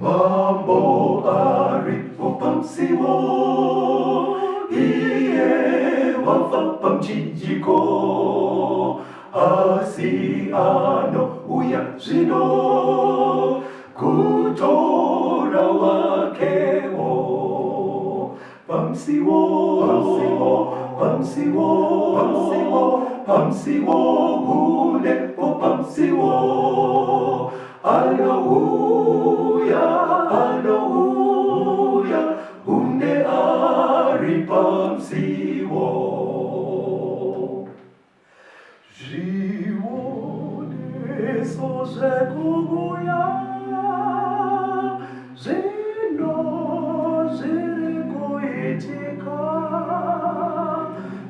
Mambo aripo pamusiwo, iye wafa pamuchinjiko, asi anouya zvino kutora wakewo. Pamusiwo, pamusiwo, pamusiwo, pamusiwo, pamusiwo, hunepo pamusiwo. Anouya, anouya, hunde ari pamusiwo. Zvioneso zvekuuya zvino zviri kuitika,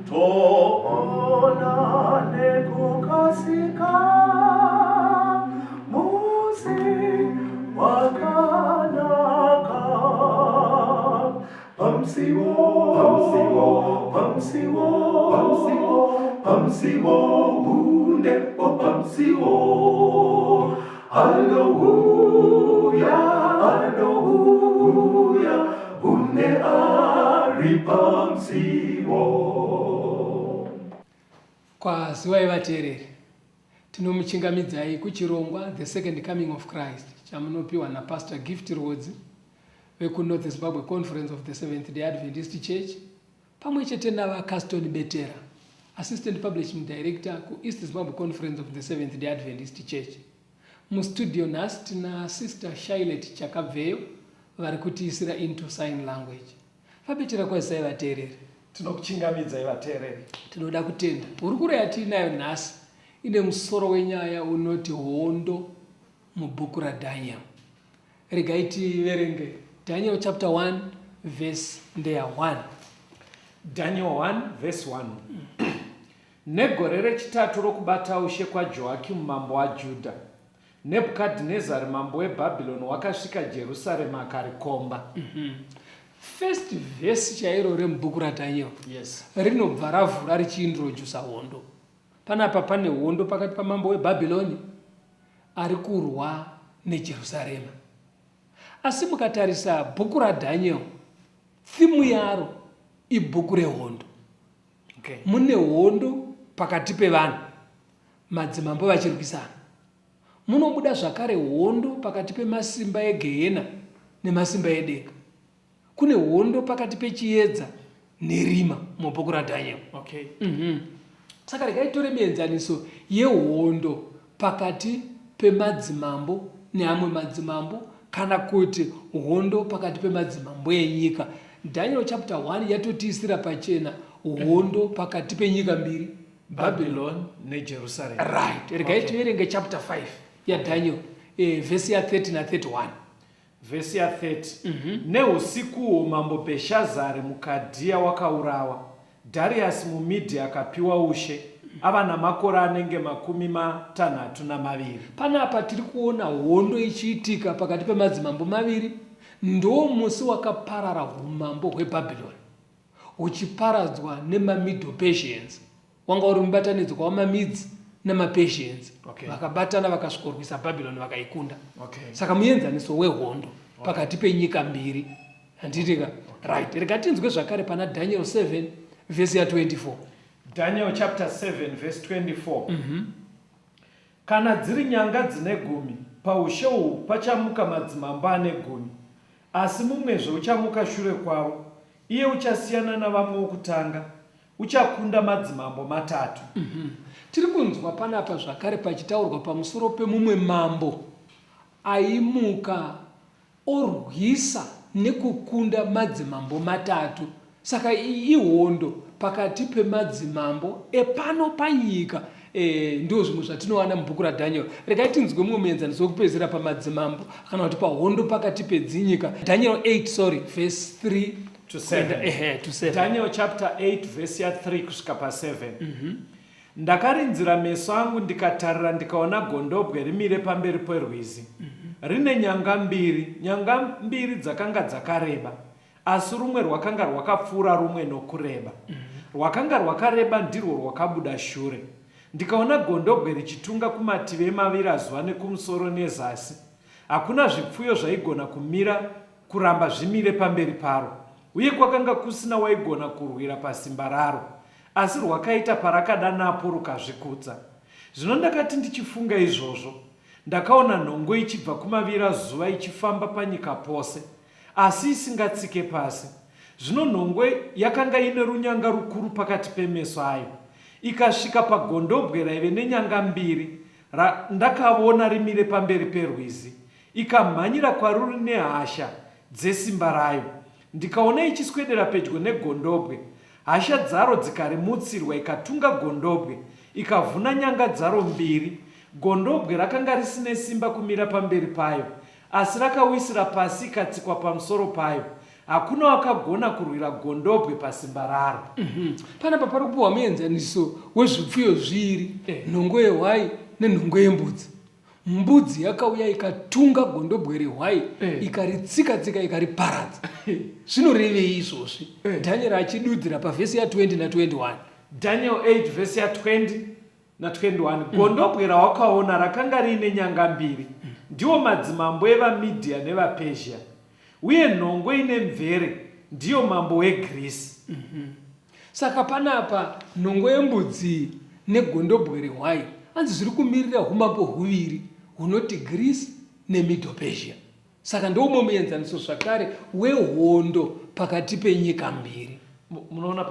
toona nekukasika musi wakanaka. Pamusiwo, pamusiwo, pamusiwo, pamusiwo, pamusiwo, hundepo pamusiwo. Anouya, anouya, hunde ari pamusiwo. Kwaziwai vateereri, tinomuchingamidzai kuchirongwa The Second Coming of Christ chamunopiwa naPastor Gift Rwodzi vekuNorth Zimbabwe Conference of the Seventh Day Adventist Church pamwe chete naVaCaston Betera, Assistant Publishing Director kuEast Zimbabwe Conference of the Seventh Day Adventist Church. Mustudio nhasi tina Sister Shylet Chakabveyo vari kutiisira into sign language. VaBetera, kwazisai vateereri. Tinokuchingamidzai vateereri. Tinoda kutenda. Hurukuro yatiinayo nhasi ine musoro wenyaya unoti Hondo mubhuku raDaniel. Regai tiverenge Daniel chapter 1 verse ndeya 1. Daniel 1 verse 1. Negore rechitatu rokubata ushe kwaJoakimu mambo waJudha, Nebhukadhinezari mambo weBhabhironi wakasvika Jerusarema akarikomba. First verse chairo remubhuku raDaniel rinobva ravhura richiintrodusa hondo. Panapa pane hondo pakati pamambo weBhabhironi ari kurwa neJerusarema. Asi mukatarisa bhuku raDaniel, thimu yaro ibhuku rehondo. Mune hondo pakati pevanhu, madzimambo vachirwisana. Munobuda zvakare hondo pakati pemasimba egehena nemasimba edenga. Kune hondo pakati pechiedza nerima mubhuku raDaniel. Saka regai tore mienzaniso yehondo pakati pemadzimambo neamwe madzimambo kana kuti hondo pakati pemadzimambo enyika. Daniel chapter 1 yatotiisira pachena hondo pakati penyika mbiri, Babylon neJerusarema. Right. Regai tiverenge chapter 5 yaDaniel, vhesi ya 30 na 31. Vhesi ya 30. Neusikuhwo mambo Bheshazari muKadhiya wakaurawa, Dhariasi muMidhi akapiwa ushe, ava namakore anenge 62. Panapa tiri kuona hondo ichiitika pakati pemadzimambo maviri. Ndo musi wakaparara umambo hweBhabhironi huchiparadzwa nemaMedo-Persians. Wanga uri mubatanidzwa wamaMedes nemaPersians. Vakabatana vakasvikorwisa Bhabhironi vakaikunda. Saka muenzaniso wehondo pakati penyika mbiri. Handitika? Right. Rega tinzwe zvakare pana Daniel 7 vhesi ya 24. Daniel chapter 7 verse 24. Kana dziri nyanga dzine gumi, paushe uhu pachamuka madzimambo ane gumi, asi mumwezve uchamuka shure kwavo, iye uchasiyana navamwe wokutanga, uchakunda madzimambo matatu. Tiri kunzwa panapa zvakare pachitaurwa pamusoro pemumwe mambo aimuka orwisa nekukunda madzimambo matatu. Saka iyi ihondo pakati pemadzimambo epano panyika. Ndizvo zvimwe zvatinowana mubhuku raDaniel. Regai tinzwe mumwe muenzaniso wekupedzisira pamadzimambo kana kuti pahondo pakati pedzinyika. Daniel 8, sorry, verse 3 to 7. Ehe, to 7. Daniel chapter 8 verse ya 3 kusvika pa 7. Ndakarinzira meso angu ndikatarira ndikaona gondobwe rimire pamberi perwizi, rine nyanga mbiri, nyanga mbiri dzakanga dzakareba, asi rumwe rwakanga rwakapfuura rumwe nokureba. Rwakanga rwakareba ndirwo rwakabuda shure. Ndikaona gondobwe richitunga kumativi emavirazuva nekumusoro nezasi. Hakuna zvipfuyo zvaigona kumira kuramba zvimire pamberi paro, uye kwakanga kusina waigona kurwira pasimba raro, asi rwakaita parakada napo rukazvikudza. Zvino ndakati ndichifunga izvozvo, ndakaona nhongo ichibva kumavira zuva ichifamba panyika pose, asi isingatsike pasi. Zvino nhongo yakanga ine runyanga rukuru pakati pemeso ayo, ikasvika pagondobwe raive nenyanga mbiri, randakavona rimire pamberi perwizi, ikamhanyira kwaruri nehasha dzesimba rayo. Ndikaona ichiswedera pedyo negondobwe, hasha dzaro dzikarimutsirwa, ikatunga gondobwe, ikavhuna nyanga dzaro mbiri. Gondobwe rakanga risine simba kumira pamberi payo, asi rakawisira pasi ikatsikwa pamusoro payo. Hakuna wakagona kurwira gondobwe pasimba raro. Mm -hmm. Panapa pari kupiwa muenzaniso wezvipfuyo zviiri, eh. nhongo yehwai nenhongo yembudzi. Mbudzi yakauya ikatunga gondobwe rehwai eh. ikaritsika-tsika ikariparadza. Zvinorevei izvozvi? Eh. Daniel achidudzira pavhesi ya 20 na 21. Daniel 8 vhesi ya 20 na 21 mm. Gondobwe rawakaona rakanga riine nyanga mbiri mm. Ndiwo madzimambo evaMidhia nevaPezhia, uye nhongo ine mvere ndiyo mambo weGirisi. Mm -hmm. Saka panapa nhongo yembudzi negondobwe rehwai hanzi zviri kumirira humambo huviri hunoti Greece neMiddle-Persia. Saka ndoumwe muenzaniso zvakare wehondo pakati penyika mbiri. Munoona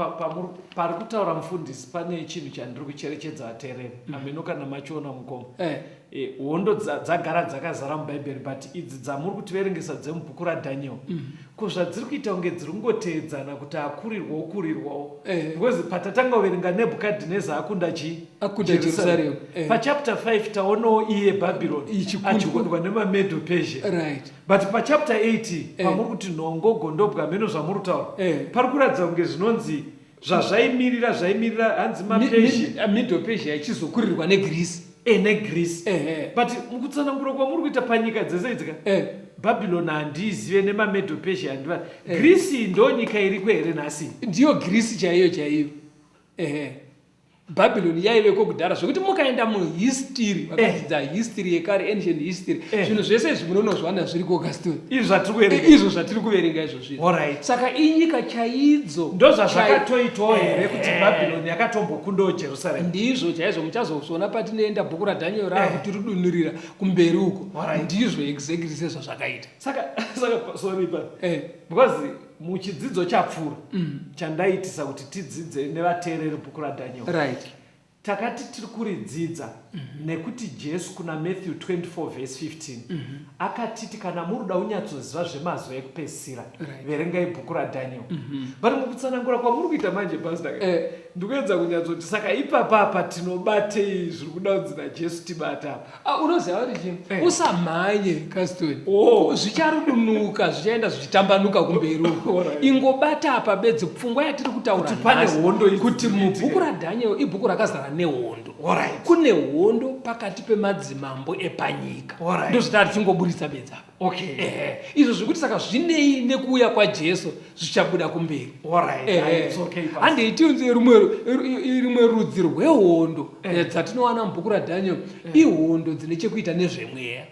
pari kutaura mufundisi pane chinhu chandiri kucherechedza vateereri. Mm. Hameno kana machiona mukoma. Eh. Eh, hondo dzagara dzakazara mubhaibheri but idzi dzamuri kutiverengesa dzemubhuku radaniel mm. Ko zvadziri kuita kunge dziri kungoteedzana kuti akurirwa okurirwawo eh. Because patatanga kuverenga Nebhukadhineza akunda chii? Akunda Jerusaremu. Eh. Pachapter 5 taonawo iye Bhabhironi achikundwa nemaMedo Persia. Right. But pachapter 8 eh. pamuri kuti nhongo gondobwa hameno zvamuri kutaura eh. Pari kuratidza kunge zvinonzi zvazvaimirira zvaimirira hanzi maPersia. Middle Persia ichizokurirwa neGreece. E neGreece. Eh. But mukutsanangura kwamuri kuita panyika dzese idzi ka eh. Babylon handiizive nemaMedo Persia handiva eh. Greece ndo nyika iriko here nhasi? Ndiyo Greece chaiyo chaiyo. Ehe. Babylon yaiveko kudhara zvekuti mukaenda muhistory vakadzidza eh. history yekare ancient history eh. zvinhu zvese izvi munonozviwana zviriko kastori izvo zvatiri kuverenga izvo zvatiri kuverenga izvo zvino Alright. Saka inyika chaidzo ndozvazvakatoitwawo here kuti eh. Babylon yakatombokundawo Jerusalem ndizvo chaizvo muchazozviona patinoenda bhuku raDaniel raakutirudunurira kumberi uko ndizvo exactly sezvazvakaita saka saka sorry pa eh. because muchidzidzo chapfuura mm. chandaitisa kuti tidzidze nevateereri bhuku raDaniel right. Takati tiri kuridzidza mm -hmm. nekuti Jesu kuna Matthew 24 verse 15 mm -hmm. akatiti kana muri kuda kunyatsoziva zvemazuva ekupedzisira right. verengai bhuku raDaniel mm -hmm. but mukutsanangura kwamuri kuita manje pastor eh. ndikuedza kunyatsoti saka ipapa apa tinobatei zviri kuda kunzi naJesu tibate apa Ah, unoziva kuti chii eh. Usamhanye Caston oh. Zvicharudunuka zvichaenda zvichitambanuka kumberi uko ingobata apa bedzi pfungwa yatiri kutaura kuti mubhuku raDaniel ibhuku rakazara nehondo kune hondo pakati pemadzimambo epanyika ndozvitari tichingoburitsa bedzi apa okay. Eh, izvo zvekuti saka zvinei nekuuya kwaJesu zvichabuda kumberi handei tiunze rimwe rudzi rwehondo eh. eh, dzatinowana mubhuku raDaniel eh. Ihondo dzine chekuita nezvemweya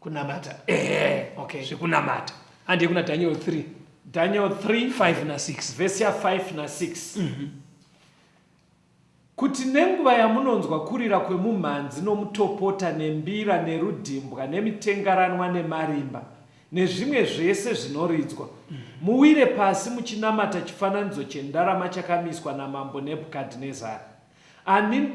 kunamata okay. Zvekunamata handei kuna Daniel 3 Daniel 3 5 na6 vhesi ya 5 na6 mm -hmm. Kuti nenguva yamunonzwa kurira kwemumhanzi nomutopota nembira nerudhimbwa nemitengaranwa nemarimba nezvimwe zvese zvinoridzwa, muwire pasi muchinamata chifananidzo chendarama chakamiswa namambo Nebhukadhinezari. Ani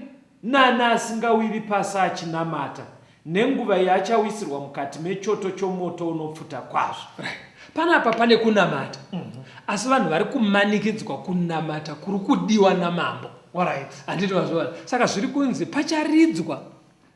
nani asingawiri pasi achinamata, nenguva iyi achawisirwa mukati mechoto chomoto unopfuta kwazvo. Right. Panapa pane kunamata mm -hmm. Asi vanhu vari kumanikidzwa kunamata kuri kudiwa namambo. Alright. Handiti mazviona? Saka zviri kunzi pacharidzwa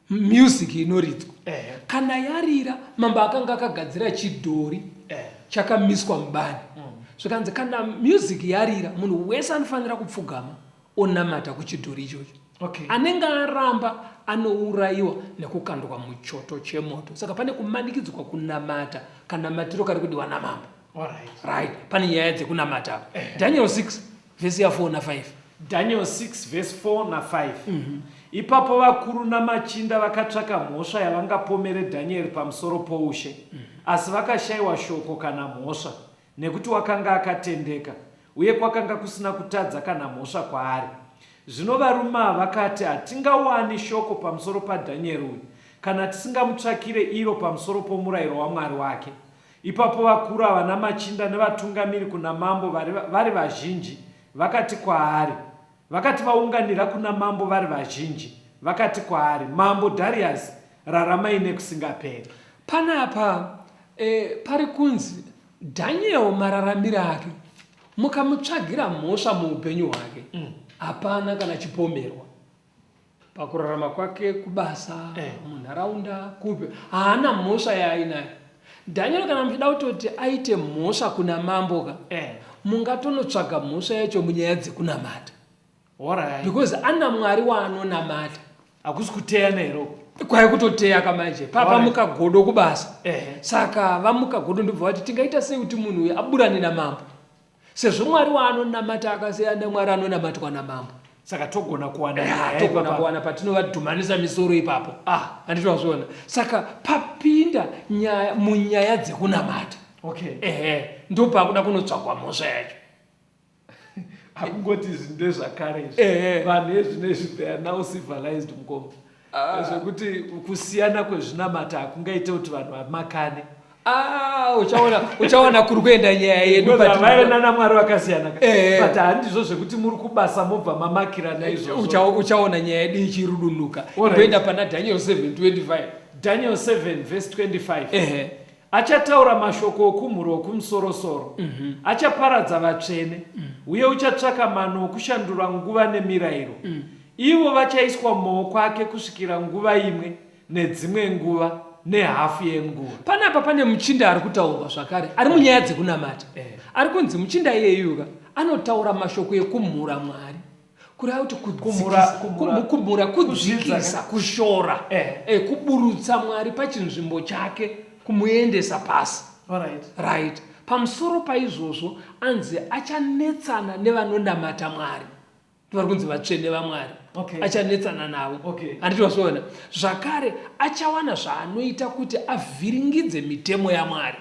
music inoridzwa eh. Kana yarira mambo akanga akagadzira chidhori eh. Chakamiswa mubani mm. Zvikanzi kana music yarira munhu wese anofanira kupfugama onamata kuchidhori ichocho okay. Anenge aramba anourayiwa nekukandwa muchoto chemoto. Saka pane kumanikidzwa kunamata kanamatiro kari kudiwa namambo. Alright. Right. Pane nyaya dzekunamata apa eh. Daniel 6 vhesi ya 4 na 5. Daniel 6 vhesi 4 na 5 mm -hmm. Ipapo vakuru namachinda vakatsvaka mhosva yavangapomere Dhanieri pamusoro poushe, asi vakashayiwa shoko kana mhosva, nekuti wakanga akatendeka, uye kwakanga kusina kutadza kana mhosva kwaari. Zvino varume ava vakati, Hatingawani shoko pamusoro paDhanieri uyu, kana tisingamutsvakire iro pamusoro pomurayiro waMwari wake. Ipapo vakuru ava namachinda nevatungamiri kuna mambo vari, vari vazhinji vakati kwaari, Vakati vaunganira kuna mambo vari vazhinji, vakati kwaari, Mambo Dhariasi, raramai nekusingaperi. Panapa e, pari kunzi Daniel mararamire ake mukamutsvagira mhosva muupenyu hwake hapana mm. kana chipomerwa pakurarama kwake kubasa eh. munharaunda kupi haana mhosva yaainayo daniel kana muchida kutoti aite mhosva kuna mambo ka eh. mungatonotsvaga mhosva yacho munyaya dzekunamata right. because ana mwari waanonamata hakusi kuteya nero kwai kutoteya kamanje papa right. mukagodo kubasa eh. saka vamukagodo ndobva vati tingaita sei kuti munhu uyu aburane namambo Sezvo Mwari waanonamata akasiyana neMwari anonamatwa namambo. Saka togona kuwana nyaya togona ipapa. kuwana patinovadhumanisa misoro ipapo. Ah. Handiti wazviona? Saka papinda nyaya munyaya dzekunamata. Okay. Ehe, ndopakuda kunotsvagwa mhosva yacho. Hakungoti izvi ndezvakare izvi. Ehe. Vanhu ezvinezvi they are now civilized mukoma. Ah. Zvekuti kusiyana kwezvinamata hakungaite kuti vanhu vamakane. Ah, uchaona uchaona kuri kuenda nyaya yedu vaive nana mwari vakasiyana eh. but handizvo zvekuti muri kubasa mobva mamakirana izvozvo uchaona nyaya yedu ichirudunuka ndoenda pana daniel 7:25 daniel 7 verse 25 ehe achataura mashoko okumhuro okumusorosoro mm -hmm. achaparadza vatsvene mm. uye uchatsvaka mano okushandura nguva nemirayiro mm. ivo vachaiswa mumaoko ake kusvikira nguva imwe nedzimwe nguva nehafu yenguva. Panapa pane muchinda ari kutaurwa zvakare ari munyaya dzekunamata. Eh. Ari kunzi muchinda iyeyuka anotaura mashoko ekumhura Mwari. Kureva kuti Kumhura- kumhura- kumhura kudzikisa, kushora, Eh. eh, kuburutsa Mwari pachinzvimbo chake, kumuendesa pasi. Alright. Right. Pamusoro paizvozvo anzi achanetsana nevanonamata Mwari. vari kunzi vatsvene vamwari okay. achanetsana navo okay. handiti wazviona zvakare achawana zvaanoita kuti avhiringidze mitemo yamwari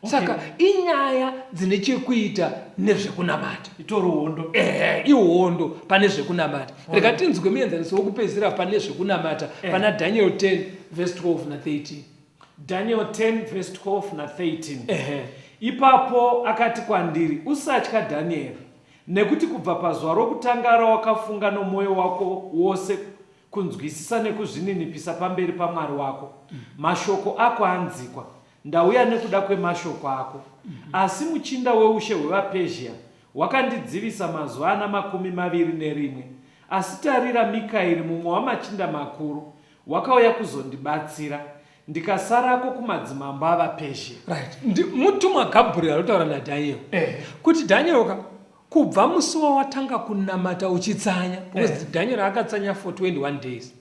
okay. saka inyaya dzine chekuita nezvekunamata itori hondo ehe ihondo pane zvekunamata okay. rega tinzwe muenzaniso wokupedzisira pane zvekunamata eh. pana daniel 10 verse 12 na13 Daniel 10 verse 12 na 13 ehe ipapo akati kwandiri usatya dhanieri Nekuti kubva pazuva rokutanga rawakafunga nomwoyo wako wose kunzwisisa nekuzvininipisa pamberi paMwari wako, mashoko ako anzikwa, ndauya nekuda kwemashoko ako. Asi muchinda weushe hwevaPezhia wakandidzivisa mazuva ana 21. Asi tarira, Mikaeri, mumwe wamachinda makuru, wakauya kuzondibatsira, ndikasarako kumadzimambo avaPezhia. Right. Mutumwa Gabriel anotaura naDaniel eh. kuti Daniel ka kubva musi wawatanga kunamata uchitsanya because eh. Daniel akatsanya for 21 days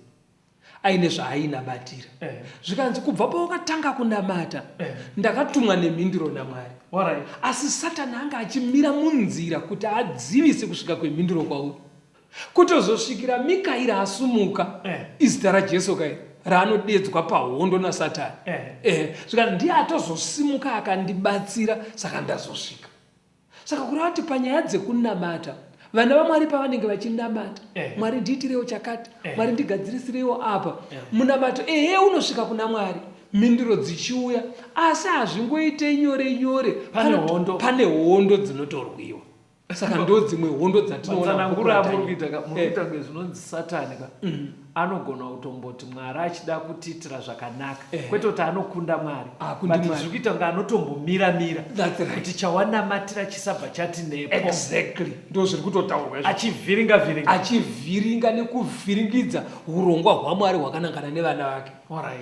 aine zvaainamatira eh. zvikanzi kubva pawakatanga kunamata eh. ndakatumwa nemhinduro naMwari right. asi Satani anga achimira munzira kuti adzivise kusvika kwemhinduro kwauri Kutozosvikira Mikaeri asumuka, eh. izita raJesu kai raanodedzwa pahondo naSatani eh. eh, zvikanzi ndiye atozosimuka akandibatsira saka ndazosvika. Saka kureva kuti panyaya dzekunamata vana vaMwari pavanenge vachinamata eh. Mwari ndiitirewo chakati eh. Mwari ndigadzirisirirewo apa eh. munamato ehe unosvika kuna Mwari mhinduro dzichiuya asi hazvingoite nyore nyore pane hondo, pane hondo dzinotorwiwa saka ndo dzimwe hondo dzatinoonatsanangura amuri kuita ka muri kuita kunge zvinonzi satani ka mm. anogona kutomboti mwari achida kutiitira zvakanaka eh. kwete kuti anokunda mwari but zviri kuita kunge anotombomira mira kuti chawanamatira chisabva chati nepo exactly ndo zviri kutotaurwa achivhiringa vhiringa achivhiringa nekuvhiringidza urongwa hwamwari hwakanangana nevana vake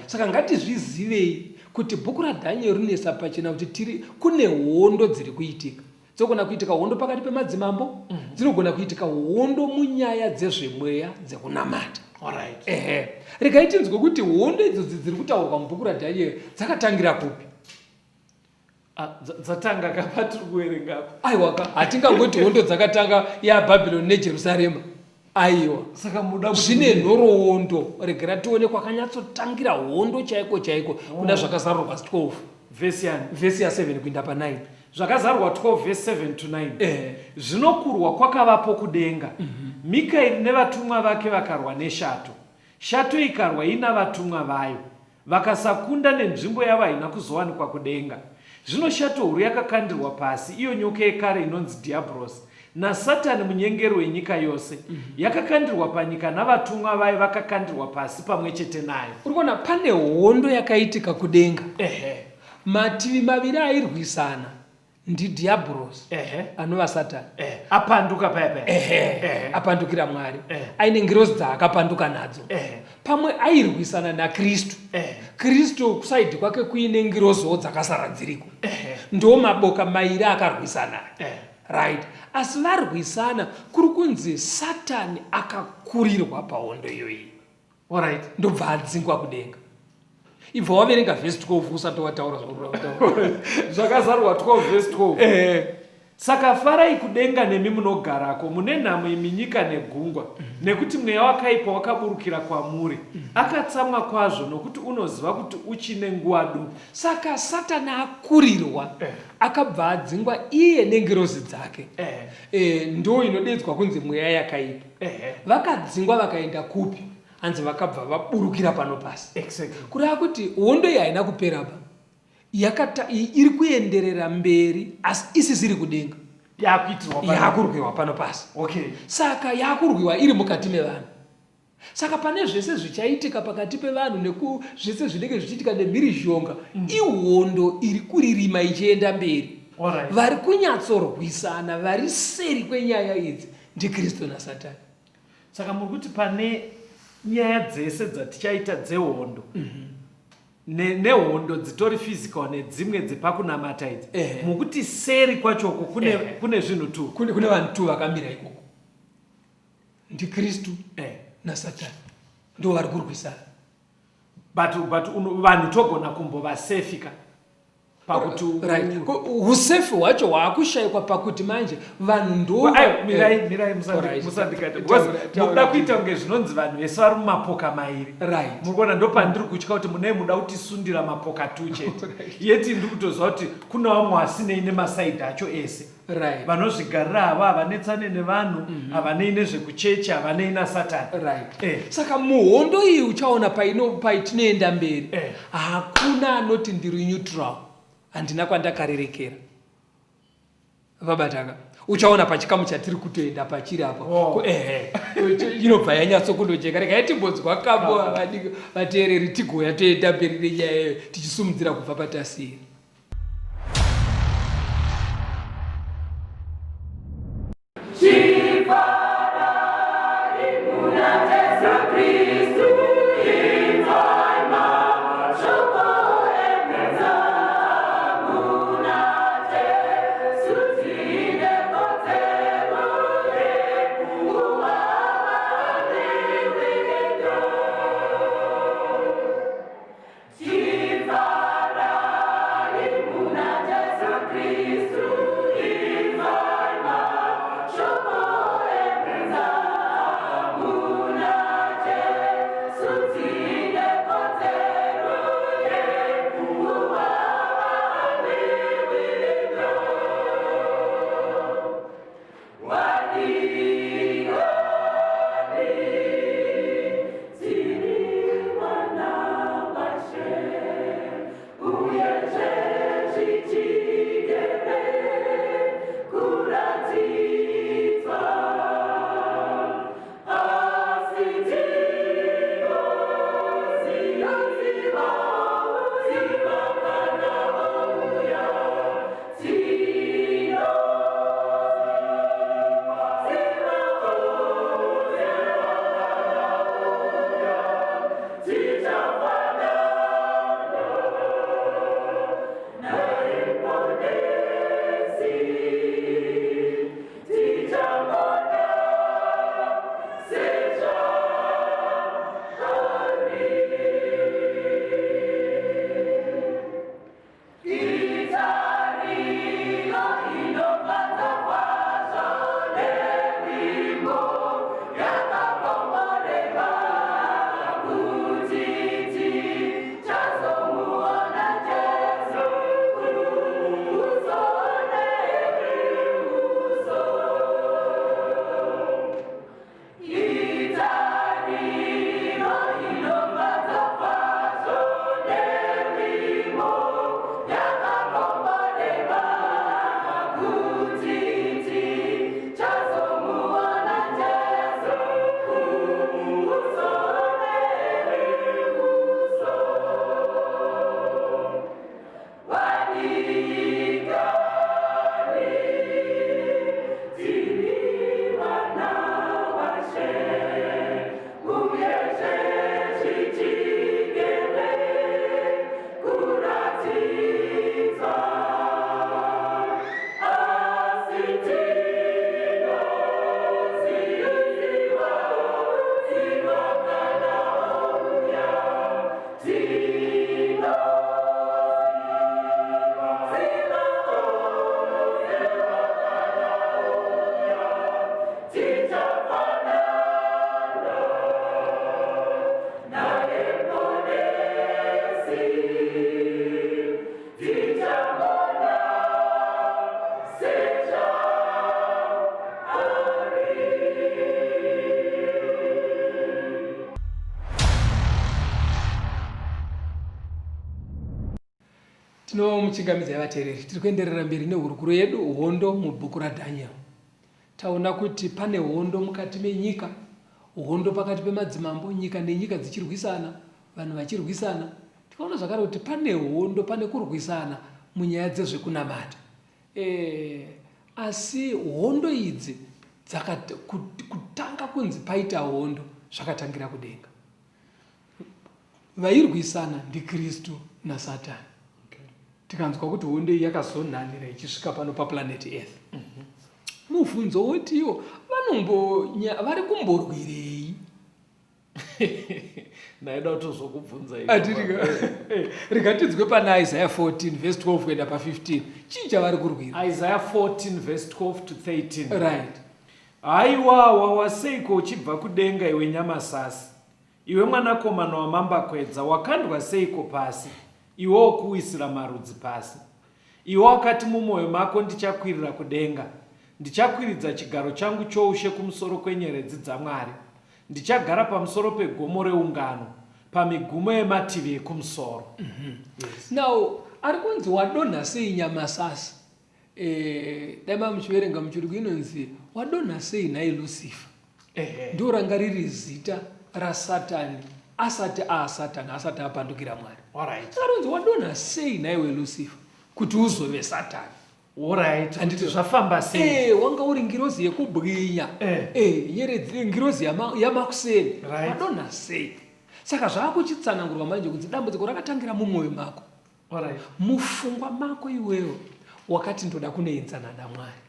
saka ngatizvizivei kuti bhuku radhanieri rinesa pachena kuti tiri kune hondo dziri kuitika Dzinogona kuitika hondo pakati pemadzimambo, mm -hmm. dzinogona kuitika hondo munyaya dzezvemweya dzekunamata. Alright. Ehe. Regai tinzwe kuti hondo idzodzi dziri kutaurwa mubhuku raDhanieri dzakatangira kupi? Ah, dzatanga ka patiri kuverenga apa. Aiwa ka, hatingangoti hondo dzakatanga yaBhabhironi neJerusarema. Aiwa. Saka muda kuti Zvine nhoroondo. Regera tione kwakanyatsotangira hondo chaiko chaiko kuna Zvakazarurwa 12. Vhesi yani? Vhesi ya 7 kuinda pa 9. Zvakazarurwa 12 vhesi 7 to 9. Eh. Zvino kurwa kwakavapo kudenga. Mikaeri nevatumwa vake vakarwa neshato. Shato ikarwa ina vatumwa vayo. Vakasakunda nenzvimbo yavo haina kuzowanikwa kudenga. Zvino shato huru yakakandirwa pasi, iyo nyoka yekare inonzi Dhiabhorosi, naSatani munyengeri wenyika yose, yakakandirwa panyika navatumwa vayo vakakandirwa pasi pamwe chete nayo. Uri kuona pane hondo yakaitika kudenga. Ehe. Mativi maviri airwisana ndidhiabhorosi Ehe. anova Satani. Ehe. Apanduka paya paya. Ehe. Ehe. Apandukira Mwari. Ehe. Aine ngirozi dzaakapanduka nadzo. Ehe. Pamwe airwisana naKristu. Ehe. Kristu kusaidhi kwake kuine ngiroziwo dzakasara dziriko. Ehe. Ndo maboka mairi akarwisana. Ehe. Right. Asi varwisana kuri kunzi Satani akakurirwa pahondo iyoyi. Alright. Ndobva adzingwa kudenga. Ibva waverenga vhesi 12 usati wataura zvauri kutaura. Zvakazarurwa 12 vhesi 12. Eh. Saka farai kudenga nemi munogarako, mune nhamo imi nyika negungwa, nekuti mweya wakaipa wakaburukira kwamuri. Akatsamwa kwazvo, nokuti unoziva kuti uchine nguva duku. Saka Satani akurirwa, Eh. akabva adzingwa iye nengirozi dzake. Eh. Eh, ndo inodedzwa kunzi mweya yakaipa. Ehe. Vakadzingwa vakaenda kupi? Hanzi vakabva vaburukira pano pasi. Exactly. Kureva kuti hondo iyi haina kupera ba. Yakata, iri kuenderera mberi asi isisiri kudenga. Yakuitirwa pano. Yakurwiwa pano pasi. Okay. Saka yakurwiwa iri mukati mevanhu. Saka pane zvese zvichaitika pakati pevanhu neku zvese zvinenge zvichiitika nemhirizhonga ihondo iri kuririma ichienda mberi. Alright. Vari kunyatsorwisana vari seri kwenyaya idzi ndiKristu naSatani. Saka muri kuti pane nyaya dzese dzatichaita dzehondo nehondo dzitori physical nedzimwe dzepakunamata idzi Ehe. mukuti seri kwachoko kune, Ehe. kune zvinhu tu Kune vanhu tu vakamira ikoko. NdiKristu eh. naSatani ndo vari kurwisana. But vanhu togona kumbovasefika pakuti Right. Usefi hwacho hwaakushaikwa pakuti manje vanhu ndo Aiwa, mirai, mirai, Alright. musandikate. Because Taura, taura. mukuda kuita kunge zvinonzi vanhu vese vari mumapoka mairi. Right. Muri kuona ndopandiri kutya kuti munee muda kutisundira mapoka tu chete. Yeti ndiri kutoziva kuti kuna vamwe vasinei nemasaidhi acho ese. Right. Vanozvigarira havo havanetsane nevanhu, havanei nezvekuchechi, havanei naSatani. Right. Eh. Saka muhondo iyi uchaona paitinoenda mberi. Eh. Hakuna anoti ndiri neutral. Handina kwandakarerekera. Vabataka. Uchaona pachikamu chatiri kutoenda pachiri apa. Oh. Ehe. Inobva yanyatsokunojeka. Regai timbonzwa kambo vateereri tigoya toenda mberi nenyaya iyoyo tichisumudzira kubva patasiyira. Chifarai. Tinomuchingamidzai vateereri, tiri kuenderera mberi nehurukuro yedu hondo mubhuku raDaniel. Taona kuti pane hondo mukati menyika, hondo pakati pemadzimambo, nyika nenyika dzichirwisana, vanhu vachirwisana. Tikaona zvakare kuti pane hondo, pane kurwisana munyaya dzezvekunamata. E, asi hondo idzi kutanga kunzi paita hondo zvakatangira kudenga. Vairwisana ndiKristu naSatani. Okay. Tikanzwa kuti hondo iyi yakazonhanira ichisvika pano paplanet Earth. Mm -hmm. Mubvunzo wotiwo vanombo vari kumborwirei? Ndaida kutozokubvunza eh, rega tinzwe pana Isaiah 14 verse 12 kuenda pa 15. Chii chavari kurwira? Isaiah 14 verse 12 to 13. Right. Haiwa wawaseiko uchibva kudenga iwe nyamasasi Iwe mwanakomana wamambakwedza, wakandwa seiko pasi, iwe wokuwisira marudzi pasi? Iwe wakati mumwoyo mako, Ndichakwirira kudenga, ndichakwiridza chigaro changu choushe kumusoro kwenyeredzi dzaMwari, ndichagara pamusoro pegomo reungano, pamigumo yemativi ekumusoro. Mm -hmm. Yes. Now, ari kunzi wadonha sei nyamasasi? Eh, dai mamuchiverenga muchirungu inonzi wadonha sei nhai Lucifer? Ndo ranga riri zita raSatani asati aasatani asati apandukira Mwari. Aronzi wadonha sei nhaiwe Lucifer kuti uzove Satani? Alright, handiti zvafamba sei? Eh, wanga uri ngirozi yekubwinya. Eh, eh nyeredzi ngirozi yamakuseni. Right. Wadonha sei? Saka zvakuchitsanangurwa manje kunzi dambudziko rakatangira mumwoyo mako. Alright. Mufungwa mako iwewe wakati ndoda kunoenzana naMwari.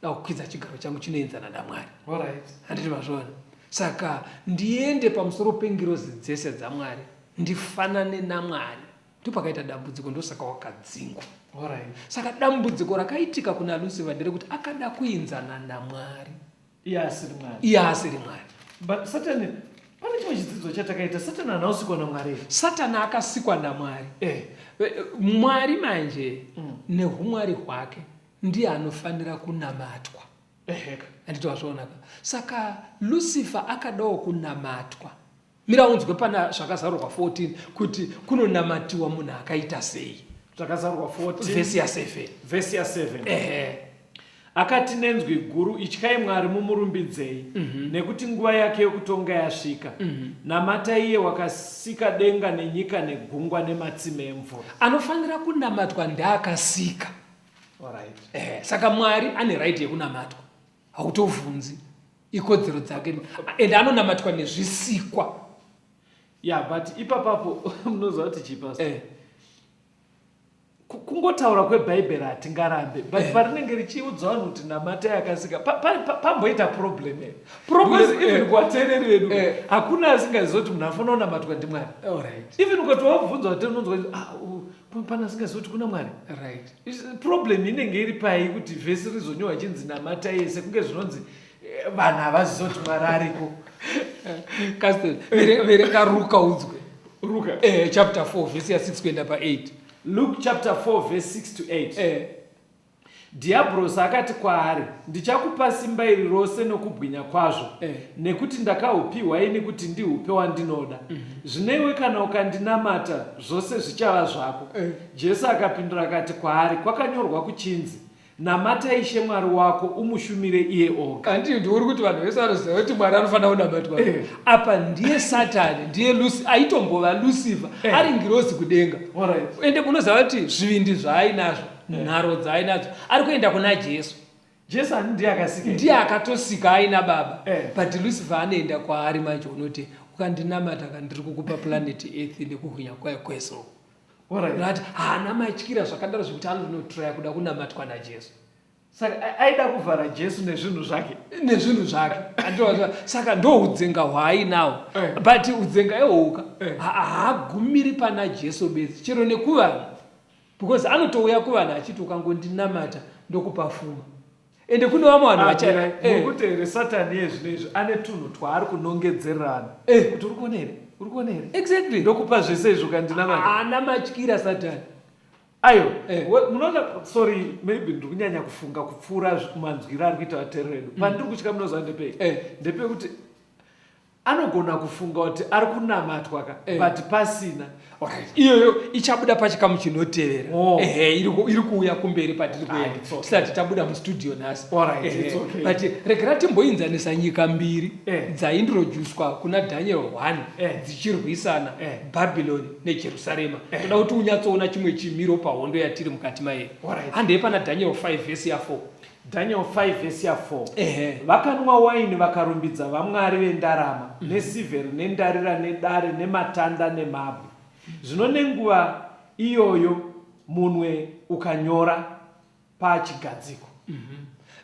Da kukwidza chigaro changu chinoenzana naMwari. Alright. Handiti mazviona? Saka ndiende pamusoro pengirozi dzese dzaMwari ndifanane naMwari. Ndopakaita dambudziko ndosaka wakadzingwa. Alright. Saka dambudziko rakaitika kuna Lucifer nderekuti akada kuenzana naMwari. Iye asiri Mwari. Iye asiri Mwari. But Satan pane chimwe chidzidzo chatakaita Satan haana kusikwa naMwari here? Satan akasikwa naMwari. Eh. Mwari manje mm. nehumwari hwake ndiye anofanira kunamatwa. Eheka. Handiti wazvionaka. Saka Lucifer akadawo kunamatwa. Mira unzwe pana zvakazarurwa 14 kuti kunonamatiwa munhu akaita sei. Zvakazarurwa 14 vhesi ya 7. Vhesi ya 7. Ehe. Akati nenzwi guru, Ityai Mwari mumurumbidzei, mm -hmm. nekuti nguva yake yokutonga yasvika. Mm -hmm. Namatai iye wakasika denga nenyika negungwa nematsime emvura. Anofanira kunamatwa ndeakasika. Alright. Eh, saka Mwari ane right yekunamatwa. Hautovhunzi. Ikodzero dzake and anonamatwa nezvisikwa. Yeah, but ipapapo munoziva kuti chii pastor? Eh. Kungotaura kwebhaibheri hatingarambe but eh. parinenge richiudza vanhu kuti namatai akasika pamboita problem here because even eh. kuvateereri vedu eh. hakuna asingazivi kuti munhu afanira kunamatwa ndimwari even ukati wabvunza vateereri unonzwa ah, pane asingazivi kuti kuna mwari problem inenge iri pai kuti vhesi rizonyorwa chinzi namatai yese kunge zvinonzi vanhu havazivi kuti mwari ariko verenga ruka unzwe ruka eh, chapter 4 vhesi ya 6 kuenda pa 8 Luke chapter 4 verse 6 to 8 eh. Dhiabhorosi akati kwaari, Ndichakupa simba iri rose nokubwinya kwazvo, eh. nekuti ndakahupiwa ini kuti ndihupe wandinoda. Mm -hmm. Zvino iwe kana ukandinamata, zvose zvichava zvako. Eh. Jesu akapindura akati kwaari, Kwakanyorwa kuchinzi, Namata Ishe Mwari wako umushumire iye oga. Handiti ndiuri kuti vanhu vese vanoziva kuti Mwari anofanira kunamatwa. Eh. Apa ndiye Satani, ndiye Lucy, aitombova Lucifer, eh. ari ngirozi kudenga. Alright. Ende munoziva kuti zvivindi zvaainazvo, eh. nharo dzaainadzo, ari kuenda kuna Jesu. Jesu ani ndiye akasika. Ndiye akatosika aina baba. Eh. But Lucifer anoenda kwaari manje unoti ukandinamata ka ndiri kukupa planet Earth nekuhwinya kwayo kwese uku. Right. Haana matyira zvakadaro zvekuti anonotraya kuda kunamatwa naJesu. Saka aida kuvhara Jesu nezvinhu zvake. Nezvinhu zvake. Saka ndohudzenga hwaainawo. Eh. But udzenga ihohuka eh. haagumiri pana Jesu bedzi chero nekuvanhu. Because anotouya kuvanhu achiti ukangondinamata ndokupa fuma. Ende kune vamwe vanhu vacha eh. Nokuti here Satani iye zvino izvi ane tunhu twaari kunongedzerana eh. kuti uri kuona here uri kuona here exactly ndokupa zvese izvi ukandinamata. Haana matyira Satani. Ayo eh. Munoona sorry maybe ndiri kunyanya kufunga kupfuura manzwiro ari kuita vateereri vedu. Pandiri kutya munoziva ndepei? Eh. Ndepekuti Anogona kufunga kuti ari kunamatwa ka Eh. but pasina. Alright. Iyoyo ichabuda pachikamu chinotevera. Oh. Ehe, iri ku- iri kuuya kumberi patiri Ah, kuenda. it's okay. Tisati tabuda mustudio nhasi. Alright, Ehe. it's okay. But regera timboinzanisa nyika mbiri Eh. dzaintroducwa kuna Daniel 1 Eh. dzichirwisana Eh. Babylon neJerusarema. Toda kuti unyatsoona chimwe chimiro pahondo yatiri mukati mayo. Alright. Handei pana Daniel 5 vhesi ya 4. Daniel 5 vhesi ya 4. Ehe. Vakanwa waini vakarumbidza vamwari vendarama nesirivheri nendarira nedare nematanda nemabwe. Zvino nenguva iyoyo munwe ukanyora pachigadziko.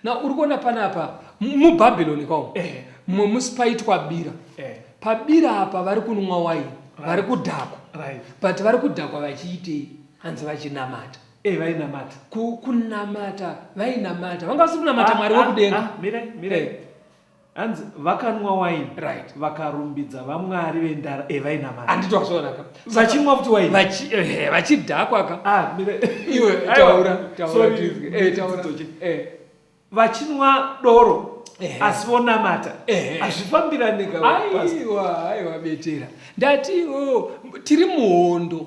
Na uri kuona panapa muBhabhiloni kawo. Eh. Mumwe musi paitwa bira. Eh. Pabira apa vari kunwa waini, vari kudhakwa. Right. But vari kudhakwa vachiitei? Hanzi vachinamata. Eh, vainamata. Ku, kunamata vainamata vanga vasiri kunamata Mwari wekudenga. Ah, mirai, mirai. Eh. Hanzi vakanwa waini. Right. Vakarumbidza vamwari vendara eh, vainamata. Handiti wazviona ka? Vachimwa futi waini. Vachi, eh, vachidhakwa ka. Ah, mirai. Iwe Aiwa, taura, taura sorry, tizwe. Eh, taura. ndidzidzoche. Eh. Vachinwa doro Ehe. asi vonamata. Ehe. Hazvifambirani ka. Pastor. Aiwa, aiwa betera. Ndati oh, tiri muhondo.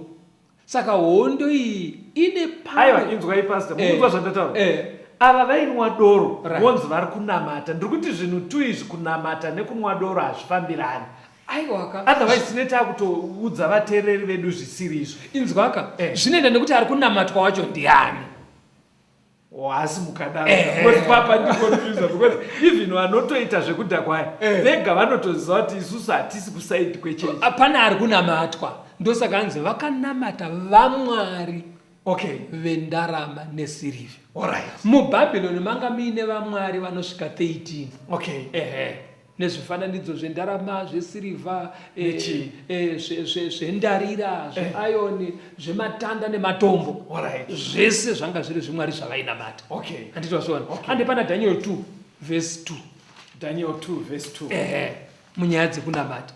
Saka hondo iyi ine power. Aiwa, inzwai pastor, Eh. mukunzwa zvandataura. Eh. Ava vainwa doro Right. vonzi vari kunamata. Ndiri kuti zvinhu tu izvi kunamata nekunwa doro hazvifambirani. Aiwa ka. Otherwise tine takutoudza vateereri vedu zvisiri izvo. Inzwaka. Eh. Zvinoenda nekuti ari kunamatwa wacho ndiani. Oh, asi mukadaro. Eh. Because papa ndiconfuser because even vanotoita zvekudhakwa aya Eh. vega vanotoziva kuti isusu hatisi kusaidi kwechechi. Pane ari kunamatwa. Ndosaka hanzi vakanamata vamwari Okay. vendarama nesirivha. Alright. MuBhabhiloni manga muine vamwari vanosvika 13. Okay. Ehe. Nezvifananidzo zvendarama, zvesirivha, Nechii? zvendarira, zveayoni, zvematanda nematombo. Alright. Zvese zvanga zviri zvimwari zvavainamata. Okay. Handiti wazviona? Okay. Hande pana Daniel 2 verse 2. Daniel 2 verse 2. Ehe. Munyaya dzekunamata.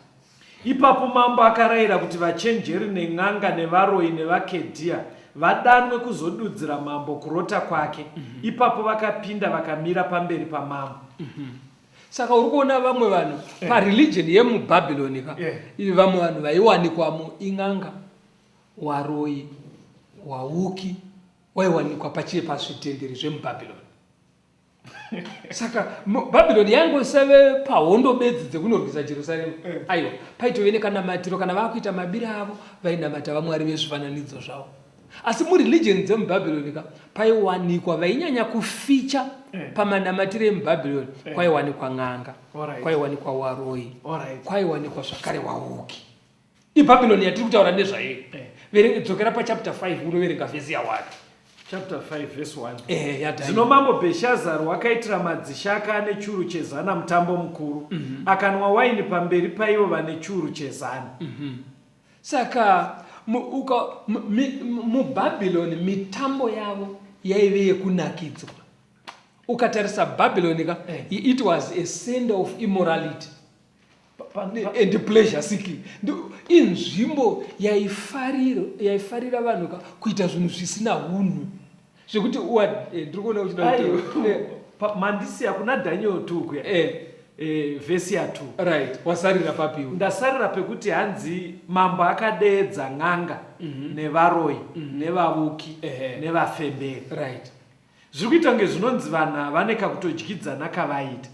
Ipapo mambo akarayira kuti vachenjeri nen'anga nevaroyi nevaKedhia vadanwe kuzodudzira mambo kurota kwake. Ipapo vakapinda vakamira pamberi pamambo. Saka uri kuona vamwe vanhu pareligion yemuBhabhiloni ka, vamwe vanhu vaiwanikwamo in'anga, waroyi, wauki, waiwanikwa pachii pazvitenderi zvemuBhabhiloni. Saka Bhabhiloni yaingosave pahondo bedzi dzekunorwisa Jerusarema. Aiwa, paitove nekanamatiro kana vakuita mabira avo vainamata vamwari vezvifananidzo zvavo. Asi mureligion dzemuBhabhiloni ka paiwanikwa vainyanya kuficha pamanamatiro emuBhabhiloni kwaiwanikwa n'anga, Alright. kwaiwanikwa waroyi, Alright. kwaiwanikwa zvakare wauki. IBhabhiloni yatiri kutaura nezvayo. Dzokera pachapter 5 unoverenga vhesi ya 1. Chapter 5 verse 1. Eh, ya Daniel. Zvino mambo Bheshazari wakaitira madzishe ake ane churu chezana mutambo mukuru, akanwa waini pamberi paivo vane churu chezana. Saka muBhabhiloni mitambo yavo yaive yekunakidzwa. Ukatarisa Bhabhiloni ka, it was a center of immorality and pleasure seeking. Inzvimbo yaifarira vanhu ka kuita zvinhu zvisina hunhu. Zvekuti ndiri kuona uchida Aiwa. kuti, Mandisiya kuna Daniel 2 kuya. Vhesi ya 2. Right, wasarira papiwe. Ndasarira pekuti hanzi mambo akadeedza n'anga nevaroyi nevavuki nevafemberi. Right. Zviri kuita kunge zvinonzi vanhu ava vane kakutodyidzana kavaita.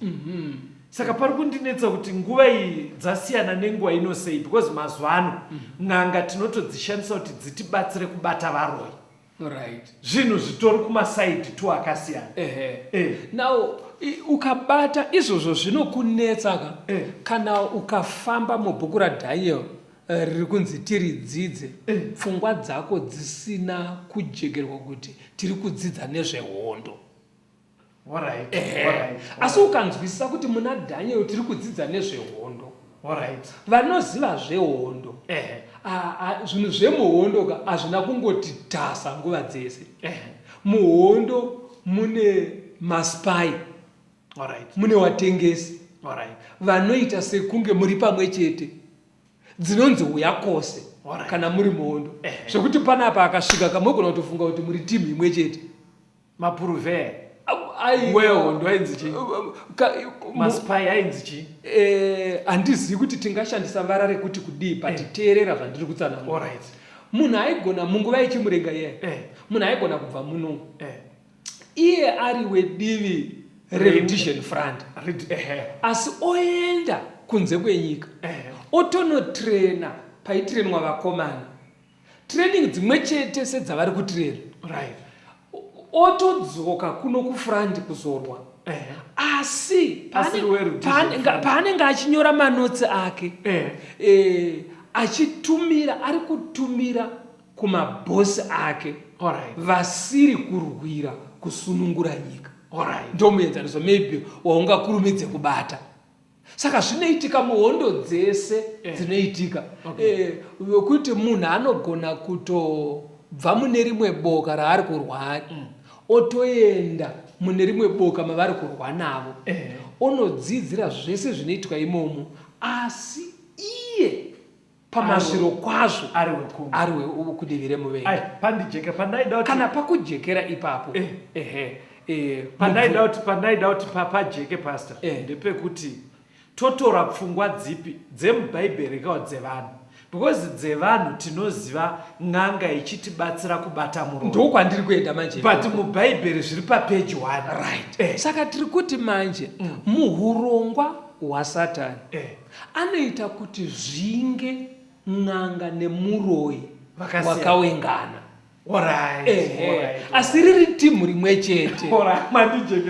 Saka pari kundinetsa kuti nguva iyi dzasiyana nenguva ino sei, because mazuva ano n'anga tinotodzishandisa kuti dzitibatsire kubata varoyi. Right. Zvinhu zvitori kumasaidhi tu akasiyana. Ehe. Now, ukabata izvozvo zvinokunetsa ka. Kana ukafamba mubhuku raDaniel riri kunzi tiridzidze, pfungwa dzako dzisina kujekerwa kuti tiri kudzidza nezvehondo. Alright, Ehe. alright, Asi ukanzwisisa kuti muna Daniel tiri kudzidza nezvehondo. Alright. Vanoziva zvehondo. Ehe. Zvinhu zvemuhondo ka hazvina kungoti tasa nguva dzese. Ehe. Muhondo mune maspy. Alright. Mune watengesi. Alright. Vanoita sekunge muri pamwe chete. Dzinonzi uya kose Alright. kana muri muhondo. Ehe. Zvekuti panapa akasvika kamwe kuna kutofunga kuti muri team imwe chete. Mapuruve. Wehondo ainzi chii? Maspy ainzi chii? Eh, handizivi kuti tingashandisa vara rekuti kudii but eh. teerera zvandiri kutsanangura. Alright. Munhu aigona munguva yechimurenga iye. Eh. Munhu aigona kubva muno. Iye ari wedivi reRhodesian Front. Asi oenda kunze kwenyika. Otonotrena paitrenwa vakomana. Training dzimwe chete sedzavari kutrena. Right. Otodzoka kuno kufront kuzorwa. Asi paanenge achinyora manotsi ake eh, achitumira ari kutumira kumabhosi ake vasiri kurwira kusunungura nyika. Ndomuenzaniso maybe waungakurumidze kubata. Saka zvinoitika muhondo dzese eh. dzinoitika eh, wekuti munhu anogona kutobva mune rimwe boka raari kurwa ari otoenda mune rimwe boka mavari kurwa navo eh. onodzidzira zvese zvinoitwa imomo asi iye pamazviro kwazvo ari wekudivi remuvengi pandijeka pandaida kuti kana pakujekera ipapo eh. ehe eh, pandaida kuti pandaida kuti pajeke pastor eh. ndepekuti totora pfungwa dzipi dzemubhaibheri kawo dzevanhu because dzevanhu tinoziva n'anga ichitibatsira kubata muroyi ndokwandiri kuenda manje but mubhaibheri zviri papeji one right eh. saka tiri kuti manje mm. muhurongwa hwasatani eh. Anoita kuti zvinge n'anga nemuroyi wakawengana. Ehe, asi riri timu rimwe chete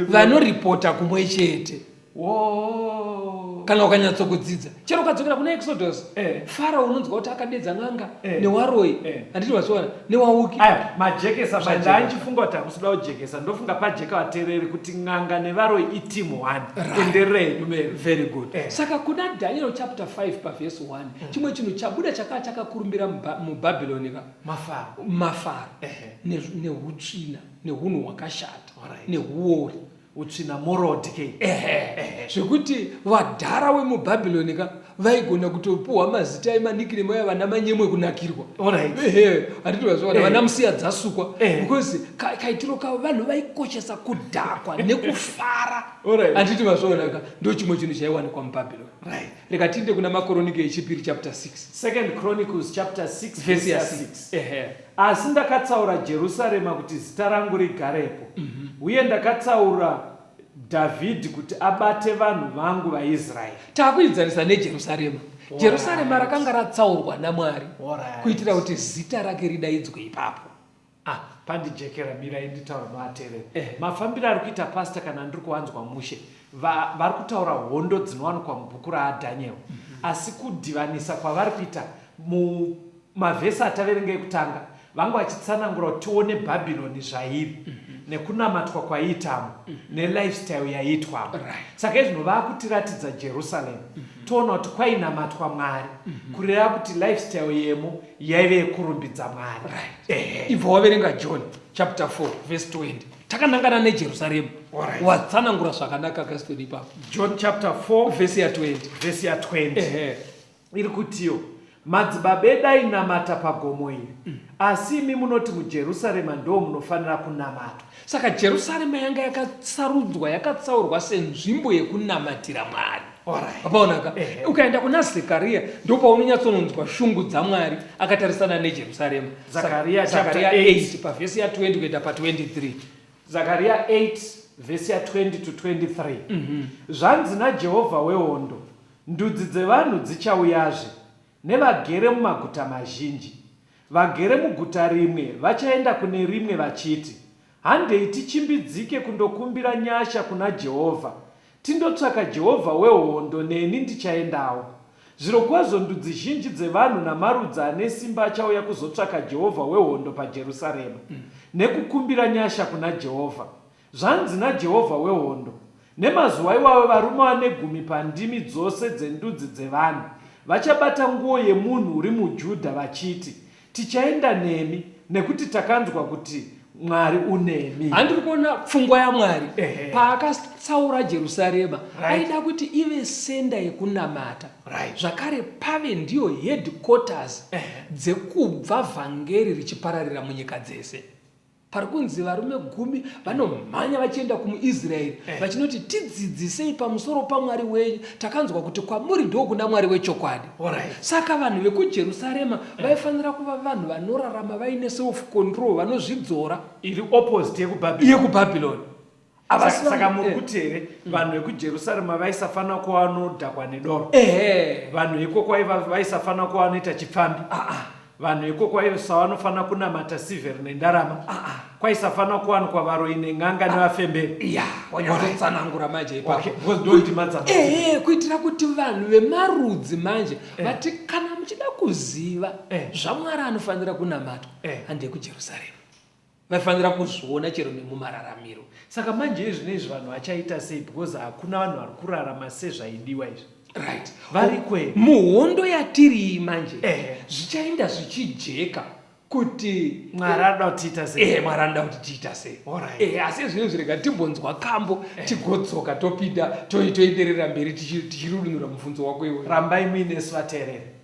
vanoripota kumwe chete. Kana ukanyatsokudzidza chero ukadzokera kuna Exodus eh. Farao unonzwa kuti akadedza n'anga eh. newaroyi eh. handiti wachiona newauki. Aya majekesa ndanchifunga kuti hamusi kuda kujekesa ndofunga pajeka vateereri kuti n'anga nevaroyi iteam one right. Enderei numeri. Very good. Eh. Saka kuna Daniel chapter 5 pavhesi 1 mm. chimwe chinhu chabuda chakaa chakakurumbira muBhabhironi ka mafaro mafaro eh. neutsvina nehunhu hwakashata right. nehuori utsvina morod ke ehe zvekuti vadhara wemubhabhironi ka vaigona kutopuhwa mazita emanikiremu aya vana manyemwe kunakirwa ehe handiti vazviona vana musiya dzasukwa because kaitiro kavo vanhu vaikoshesa kudhakwa nekufara handiti vazviona ka ndo chimwe chinhu chaiwanikwa mubhabhironi reka tiinde kuna makoronike echipiri chapter 6 Second Chronicles chapter 6 verse ya 6 ehe Asi ndakatsaura Jerusarema kuti zita rangu rigarepo, uye ndakatsaura Dhavhidhi kuti abate vanhu vangu vaIsraeri. Takuidzanisa neJerusarema. Jerusarema rakanga ratsaurwa naMwari kuitira kuti zita rake ridaidzwe ipapo. Ah, pandijekera mirai nditaura noatereri. Eh. Mafambiro ari kuita pastor kana ndiri kuvanzwa mushe va, vari kutaura hondo dzinowanikwa mubhuku raDaniel mm -hmm. Asi kudhivanisa kwavari kuita mumavhesi ataverenga ekutanga vanga vachitsanangura kuti tione Bhabhironi zvairi mm -hmm. nekunamatwa kwaiitamo mm -hmm. nelifestyle yaiitwamo right. Saka izvino vakutiratidza Jerusalem mm -hmm. Toona kuti kwainamatwa Mwari mm -hmm. kureva kuti lifestyle yemo yaive yekurumbidza Mwari right. Ibva waverenga John chapter 4 verse 20 takanangana neJerusarema right. Watsanangura zvakanaka Gaston ipapo. John chapter 4 verse ya 20 verse ya 20 ehe iri kutiyo madzibaba edu ainamata pagomo iri mm. Asi imi munoti muJerusarema ndo munofanira kunamatwa. Saka Jerusarema yanga yakasarudzwa yakatsaurwa senzvimbo yekunamatira Mwari. Apaonaka ukaenda kuna Zekaria ndopaunonyatsononzwa shungu dzaMwari akatarisana neJerusarema. Zakaria Zakaria 8 pavhesi ya 20 kuenda pa 23. Zakaria 8 vhesi ya 20 to 23 mm -hmm. Zvanzi naJehovha wehondo, ndudzi dzevanhu dzichauyazve, nevagere mumaguta mazhinji. Vagere muguta rimwe vachaenda kune rimwe vachiti, Handei tichimbidzike kundokumbira nyasha kuna Jehovha, tindotsvaka Jehovha wehondo, neni ndichaendawo. Zvirokwazvo ndudzi zhinji dzevanhu namarudzi ane simba achauya kuzotsvaka Jehovha wehondo paJerusarema, nekukumbira nyasha kuna Jehovha. Zvanzi naJehovha wehondo, Nemazuva iwayo varume vane gumi pandimi dzose dzendudzi dzevanhu vachabata nguo yemunhu uri muJudha vachiti, Tichaenda nemi, nekuti takanzwa kuti Mwari unemi. Handiri kuona pfungwa yaMwari paakatsaura Jerusarema right. Aida kuti ive senda yekunamata right. Zvakare pave ndiyo headquarters dzekubva vhangeri richipararira munyika dzese. Pari kunzi varume gumi vanomhanya vachienda kumuIsraeri eh. vachinoti tidzidzisei pamusoro paMwari wenyu, takanzwa kuti kwamuri ndokuna Mwari wechokwadi. Right. Saka vanhu vekuJerusarema eh. vaifanira kuva vanhu vanorarama vaine self control, vanozvidzora. Iri opposite yekuBhabhiloni. YekuBhabhiloni. Saka muri eh. kuti here vanhu vekujerusarema vaisafanira kuva vanodhakwa nedoro vanhu ikoko vaisafanira kuva vanoita chipfambi ah, ah. vanhu ikoko vaisavanofanira kunamata sivheri nendarama ah, kwaisafanira kuwanikwa varoyi nen'anga nevafemberi ya wanyatsotsanangura manje ipapo ehe kuitira kuti vanhu vemarudzi manje eh. vati kana muchida kuziva eh. zvamwari anofanira kunamatwa handei kujerusarema Vaifanira kuzviona chero nemumararamiro. Saka manje izvi neizvi vanhu vachaita sei because hakuna vanhu vari kurarama sezvaidiwa izvi. Right. Variko here? Muhondo yatiri iyi manje eh. zvichaenda zvichijeka kuti Mwari anoda kuti tiita sei? Eh, Mwari anoda kuti tiita sei? Alright. Eh, asi izvi zvinhu rega timbonzwa kambo eh. tigodzoka topinda toenderera mberi tichirudunura mubvunzo wako iwoyo. Rambai muinesu vateereri.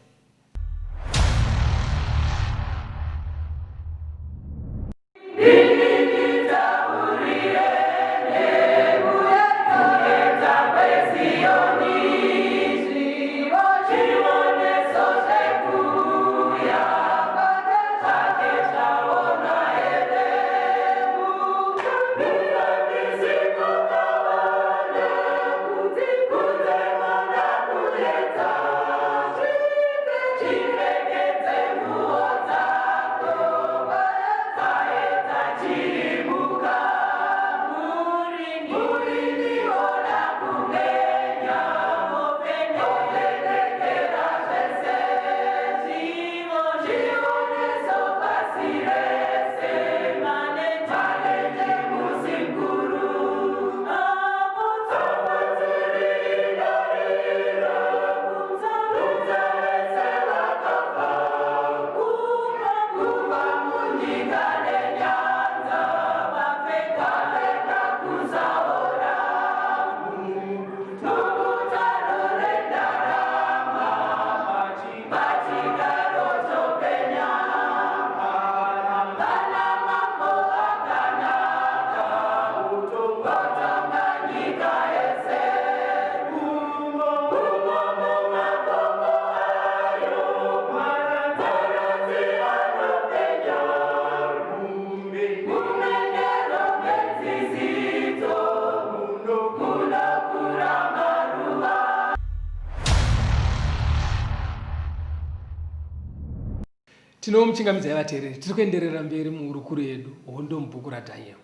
Tinomuchingamidzai vateereri, tiri kuenderera mberi muhurukuro yedu hondo mubhuku raDaniel.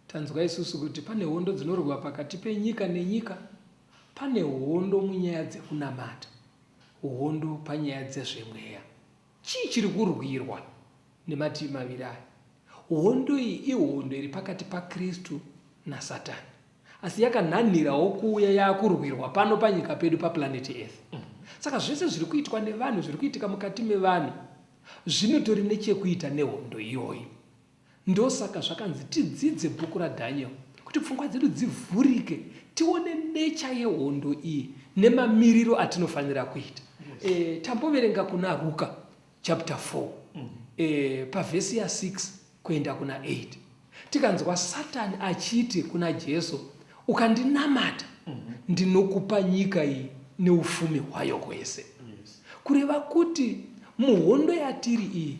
Tanzwa isusu kuti pane hondo dzinorwiwa pakati penyika nenyika, pane hondo munyaya dzekunamata, hondo panyaya dzezvemweya. Chii chiri kurwirwa nemativi maviri aya? Hondo iyi ihondo iri pakati paKristu naSatani. Asi yakanhanhirawo kuuya yakurwirwa pano panyika pedu paplanet Earth. Saka zvese zviri kuitwa nevanhu, zviri kuitika mukati mevanhu zvinotori nechekuita nehondo iyoyi. Ndosaka zvakanzi tidzidze bhuku raDaniel kuti pfungwa dzedu dzivhurike tione nature yehondo iyi nemamiriro atinofanira kuita. Yes. E, tamboverenga kuna Ruka chapter 4 mm. e, pavhesi ya 6 kuenda kuna 8 tikanzwa Satani achiti kuna Jesu ukandinamata mm -hmm. ndinokupa nyika iyi neufumi hwayo hwese. Yes. Kureva kuti muhondo yatiri iyi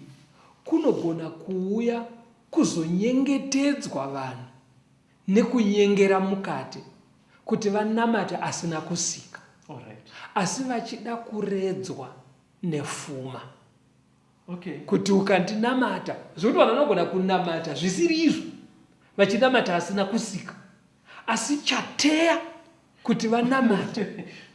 Kunogona kuuya kuzonyengetedzwa vanhu nekunyengera mukati kuti vanamate asina kusika Alright. asi vachida kuredzwa nefuma Okay. kuti ukandinamata zvekuti vanhu vanogona kunamata zvisiri izvo vachinamata asina kusika asi chateya kuti vanamate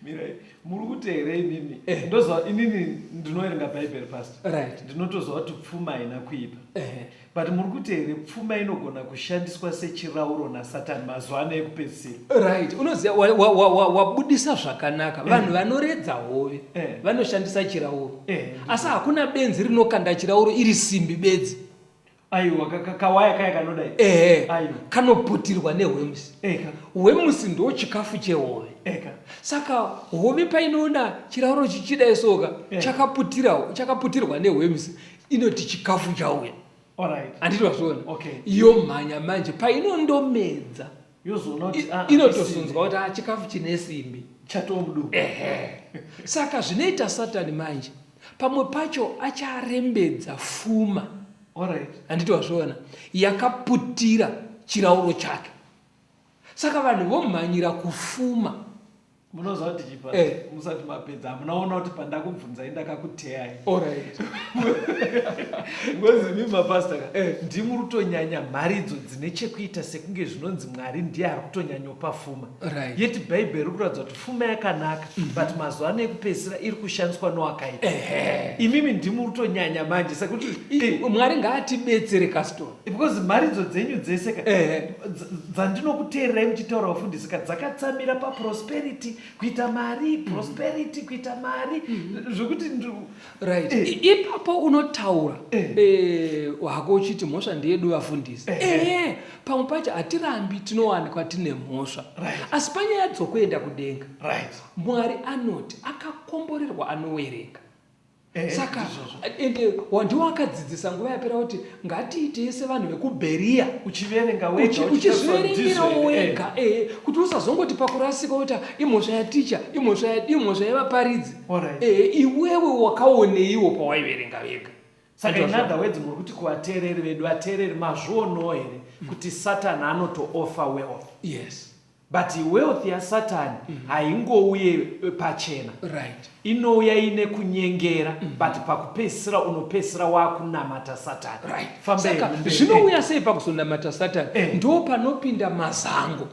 mirai muri kuti here inini Eh. ndoziva inini ndinoverenga bhaibheri pastor right ndinotoziva kuti pfuma haina kuipa Ehe. but muri kuti here pfuma inogona kushandiswa sechirauro nasatani mazuva ano ekupedzisira right unoziva wabudisa wa, wa, wa wabudisa zvakanaka vanhu vanoredza hove Eh. vanoshandisa chirauro Eh. asi hakuna benzi rinokanda chirauro iri simbi bedzi Aiwa kawaya kaya kanodai. Ehe. Aiwa. Kanoputirwa nehwemusi. Eka. Hwemusi ndo chikafu chehove. Eka. Saka hove painoona chirauro chichidai soka Eh. chakaputira chakaputirwa nehwemusi inoti chikafu chauya. Handiti wazviona? Yomhanya manje painondomedza ah, inotosonzwa kuti ah, chikafu chine simbi chatomudu. Ehe. Saka zvinoita Satani manje pamwe pacho acharembedza fuma. Handiti wazviona? Yakaputira chirauro chake. Saka vanhu vomhanyira kufuma. Munoziva kuti chipa eh. Musati mapedza hamunaona kuti pandakubvunzai ndakakuteyai. Alright. Ngozi mi mapastor ka eh. Ndimuri kutonyanya mharidzo dzine chekuita sekunge zvinonzi Mwari ndiye ari kutonyanyopa fuma. Right. Yet Bhaibheri riri kuratidza kuti fuma yakanaka mm -hmm. But mazuva ano ekupedzisira iri kushandiswa nowakaipa. Imimi ndimuri kutonyanya manje sekuti eh. Mwari ngaatibetsere Castor. Because mharidzo dzenyu dzese ka dzandinokuteererai muchitaura vafundisi ka dzakatsamira paprosperity kuita mari prosperity kuita mari zvekuti right eh. Ipapo unotaura eh. Eh, hako uchiti mhosva ndeyedu vafundisi. Ehe, pamwe pacho hatirambi tinowanikwa tine mhosva right. Asi panyaya dzokuenda kudenga right. Mwari anoti akakomborerwa anowerenga. Eh, Saka ende ndiwo akadzidzisa nguva yapera kuti ngatiitei sevanhu vekuBheriya, uchiverenga wega, uchizviverengera wega eh, kuti usazongoti pakurasika kuti imhosva yaticha, imhosva yevaparidzi. Eh, iwewe wakaoneiwo pawaiverenga wega? Saka in other words muri kuti kuvateereri vedu, vateereri mazvionawo here kuti Satani anotoofa wealth? Yes. But wealth yaSatani haingouye pachena. Right. Inouya ine kunyengera mm -hmm. But pakupedzisira unopedzisira wakunamata Satani. Right. Saka zvinouya sei pakuzonamata Satani? Eh. Ndo panopinda mazango.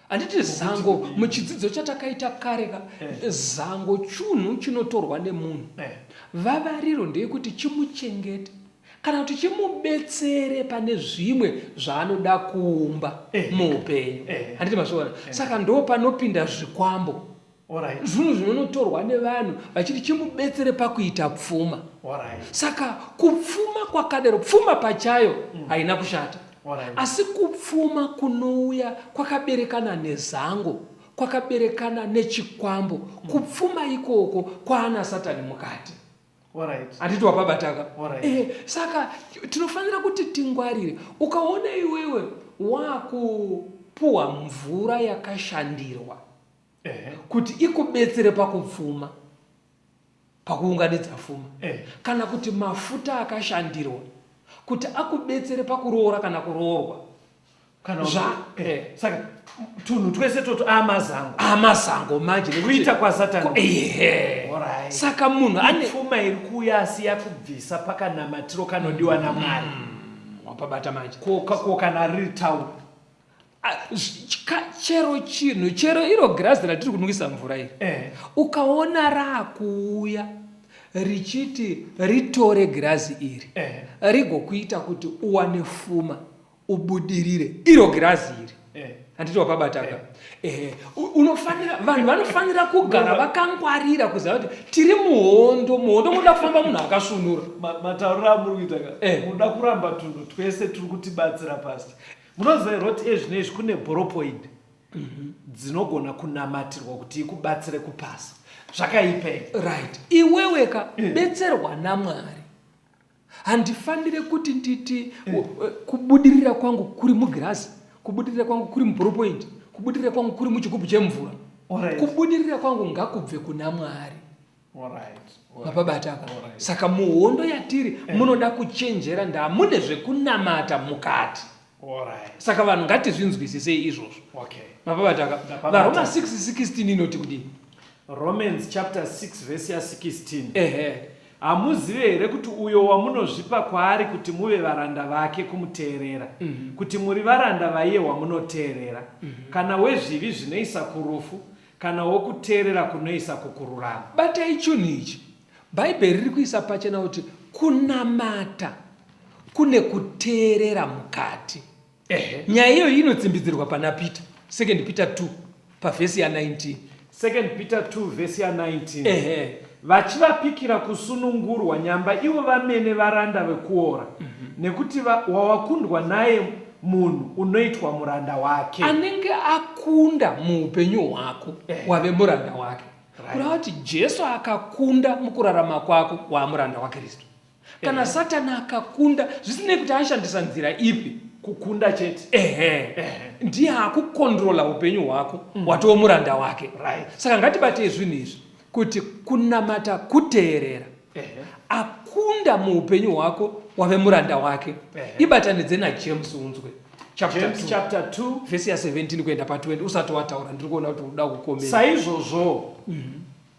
Handiti zango muchidzidzo chatakaita kare ka eh. Zango chunhu chinotorwa nemunhu eh. Vavariro ndeyekuti chimuchengete kana kuti chimubetsere pane zvimwe zvaanoda kuumba eh, muupenyu eh, handiti mazviona eh. Saka ndo panopinda zvikwambo right. Zvinhu zvinonotorwa nevanhu vachiti chimubetsere pakuita pfuma right. Saka kupfuma kwakadero, pfuma pachayo haina kushata right. Asi kupfuma kunouya kwakaberekana nezango, kwakaberekana nechikwambo kupfuma ikoko kwaana Satani mukati. Handiti wapabataka? Eh, saka tinofanira kuti tingwarire. Ukaona iwewe wakupuwa mvura yakashandirwa kuti ikubetsere pakupfuma, pakuunganidza fuma, kana kuti mafuta akashandirwa kuti akubetsere pakuroora kana kuroorwa. Kana zva eh, eh. Saka tunhu twese toto amazango amazango manje kuita kwasatani ehe saka munhu ane pfuma iri kuuya asi yakubvisa pakanamatiro kanodiwa naMwari wapabata manje ko kana riri tauro chero chinhu chero iro girazi ratiri kunwisa mvura iri eh. Ukaona raakuuya richiti ritore girazi iri eh. Rigokuita kuti uwane fuma ubudirire iro girazi iri eh. Handiti wapabataka eh. Eh, unofanira vanhu vanofanira kugara vakangwarira kuziva kuti tiri muhondo muhondo munoda kufamba munhu akasvunura. Matauriro amuri kuita ka eh. Munoda kuramba tunhu twese turi kutibatsira past munoziva here kuti ezvinezvi kune boropoid mhm. Dzinogona kunamatirwa kuti ikubatsire kupasa zvakaipa right iweweka eh. Betserwa naMwari. Handifanire kuti nditi eh. Kubudirira kwangu kuri mugirazi, kubudirira kwangu kuri muboropoint, kubudirira kwangu kuri muchigubhu chemvura. Kubudirira kwangu ngakubve kuna Mwari. Mapabataka. Saka muhondo yatiri eh. Munoda kuchenjera ndamune zvekunamata mukati. Saka vanhu ngatizvinzwisisei izvozvo. Okay. Mapabataka. VaRoma 6:16 inoti kudii? Romans chapter 6 verse ya 16. Ehe. Hamuzive here kuti uyo wamunozvipa kwaari kuti muve varanda vake kumuteerera, mm -hmm. kuti muri varanda vaiye wamunoteerera, mm -hmm. kana wezvivi zvinoisa kurufu, kana wokuteerera kunoisa kukururama. Batai chinhu ichi. Bhaibheri riri kuisa pachena kuti kunamata kune kuteerera mukati. Nyaya iyoyi inotsimbidzirwa pana Peter, 2 Peter 2 pavhesi ya19. 2 Peter 2 vhesi ya19. Ehe. Vachivapikira kusunungurwa nyamba ivo vamene varanda vekuora, mm -hmm. nekuti wawakundwa naye munhu unoitwa muranda wake. Anenge akunda muupenyu hwako eh. Wave muranda wake. Right. Kureva kuti Jesu akakunda mukurarama kwako waamuranda waKristu. Kana Satani akakunda, zvisinei kuti ashandisa nzira ipi, Kukunda chete. Ehe, ndiye akukondrola upenyu hwako, watova muranda wake. Saka ngatibatei zvinhu izvi kuti kunamata kuteerera. Akunda muupenyu hwako, wave muranda wake. Ibatanidze naJames unzwe. Chapter James 2 chapter 2 vhesi ya 17 kuenda pa 20. Usati wataura, ndiri kuona kuti uda kukomera. Saizvozvo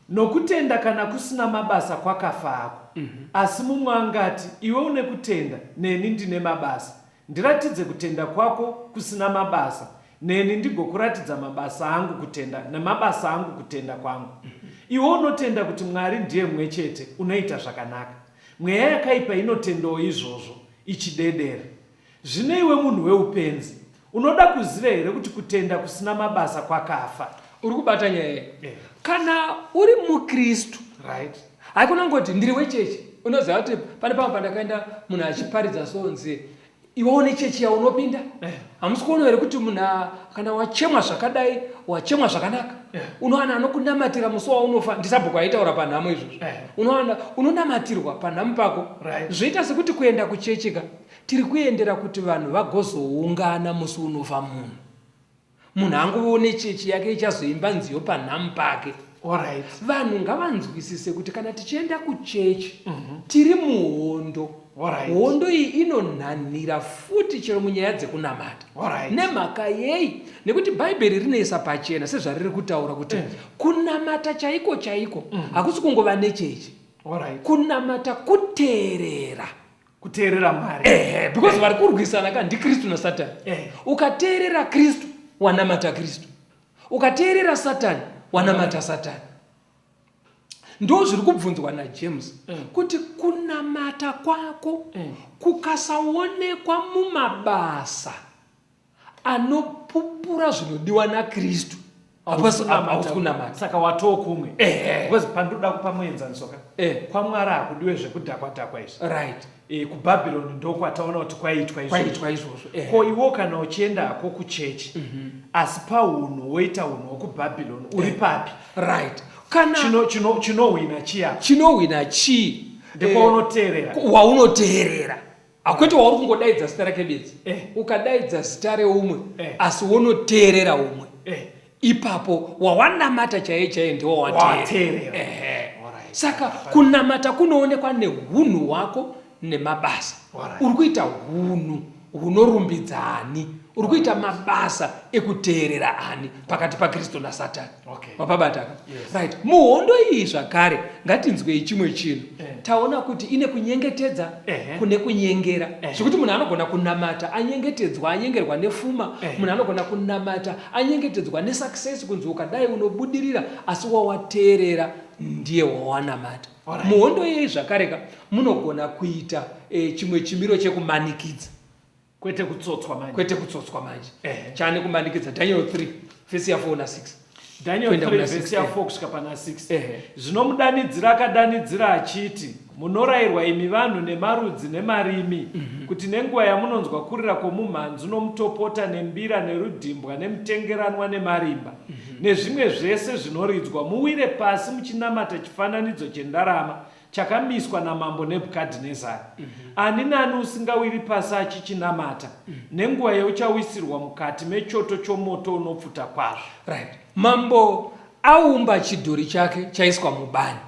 nokutenda kana kusina mabasa kwakafa hako. Asi mumwe angati, Iwe une kutenda, neni ndine mabasa. Ndiratidze kutenda kwako kusina mabasa, neni ndigokuratidza mabasa angu kutenda, nemabasa angu kutenda kwangu. Iwe unotenda kuti Mwari ndiye mumwe chete, unoita zvakanaka. Mweya yakaipa inotendawo izvozvo, ichidedera. Zvino iwe munhu weupenzi, unoda kuziva here kuti kutenda kusina mabasa kwakafa? Uri kubata nyaya iyi? Kana uri muKristu, haikona kungoti ndiri wechechi. Unoziva kuti pane pamwe pandakaenda munhu achiparidza sonzi, iwe une chechi yaunopinda? Hamusi kuona here kuti munhu kana wachemwa zvakadai, wachemwa zvakanaka? Unowana anokunamatira musi waunofa. Ndisabhuku aitaura panhamo izvozvo. Unowana unonamatirwa panhamo pako. Zvoita sekuti kuenda kuchechi ka, tiri kuendera kuti vanhu vagozoungana musi unofa munhu. Munhu angovewo nechechi yake ichazoimba nziyo panhamu pake. Vanhu ngavanzwisise kuti kana tichienda kuchechi, tiri muhondo. Hondo iyi inonhanhira futi chero munyaya dzekunamata. Nemhaka yei? Nekuti Bhaibheri rinoisa pachena sezvariri kutaura kuti kunamata chaiko chaiko hakusi kungova nechechi. Kunamata kuteerera. Kuteerera Mwari. Ehe, because vari kurwisana ka ndiKristu naSatani. Ukateerera Kristu wanamata Kristu, ukateerera Satani wanamata Satani. Ndo zviri kubvunzwa naJames kuti kunamata kwako kukasaonekwa mumabasa anopupura zvinodiwa naKristu, hausi kunamata. Saka watoo kumwe. Because pandoda kupa muenzaniso ka, kwaMwari hakudiwe zvekudhakwa-dhakwa izvi. KuBhabhironi ndokwataona kuti kwaiitwa izvozvo. Kwaiitwa izvozvo. Ko iwo kana uchienda hako kuchechi, asi paunhu woita unhu hwekuBhabhironi, uri papi? Kana Chinohwina chii apa? Chinohwina chii? Ndepaunoteerera. Waunoteerera. Hakwete wauri kungodaidza zita rake bedzi. Ukadaidza zita reumwe, asi wonoteerera umwe, ipapo wawanamata chaiye chaiye ndiwo wateerera. Saka kunamata kunoonekwa nehunhu hwako nemabasa. Uri kuita hunhu hunorumbidza ani? Uri kuita mabasa ekuteerera ani pakati paKristu naSatani? Wapabata ka? Right. Muhondo iyi zvakare ngatinzwei chimwe chinhu. Taona kuti ine kunyengetedza, kune kunyengera. Zvekuti munhu anogona kunamata anyengetedzwa, anyengerwa nefuma. Munhu anogona kunamata anyengetedzwa nesuccess, kunzi ukadai unobudirira, asi wawateerera ndiye wawanamata. Muhondo iyi zvakare ka munogona kuita chimwe chimiro chekumanikidza. Kwete kutsotswa manje. Kwete kutsotswa manje. Chane kumanikidza. Daniel 3 vhesi ya 4 na 6. Daniel Kuenda 3 kuna vhesi 6, ya 4 kusvika pana 6. Zvinomudanidzira akadanidzira achiti, Munorayirwa imi vanhu nemarudzi nemarimi, kuti nenguva yamunonzwa kurira kwomumhanzu nomutopota nembira nerudhimbwa nemutengeranwa nemarimba, nezvimwe zvese zvinoridzwa, muwire pasi muchinamata chifananidzo chendarama chakamiswa namambo Nebhukadhinezari. Ani nani usingawiri pasi achichinamata, nenguva yeuchawisirwa mukati mechoto chomoto unopfuta kwazvo. Mambo aumba chidhori chake chaiswa mubani.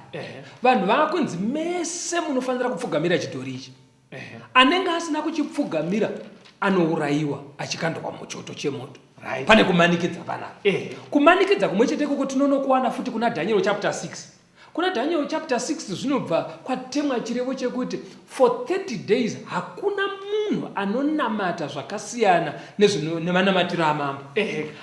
Vanhu vakunzi mese munofanira kupfugamira chidhori ichi. Anenge asina kuchipfugamira anourayiwa achikandwa muchoto chemoto. Pane kumanikidza panapa. Kumanikidza kumwe chete ikoko tinonokuwana futi kuna Daniel chapter 6. Kuna Daniel chapter 6 zvinobva kwatemwa chirevo chekuti for 30 days hakuna munhu anonamata zvakasiyana nemanamatiro amambo.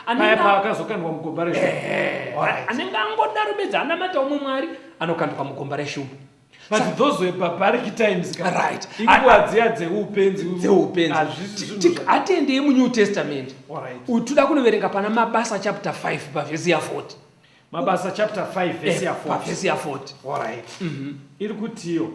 Paya paakazokandwa mugomba reshumba. Anenge angodaro bedzi anamata umwe mwari anokandwa mugomba reshumba. But those were barbaric times ka. Inguva dziya dzeupenzi. Dzeupenzi. Hazvisi zvinhu zva- Hatendei muNew Testament. Toda kunoverenga pana Mabasa chapter 5 pavhesi ya 40. Mabasa chapter 5 verse ya 40. Pavhesi ya 40. Iri kutiyo.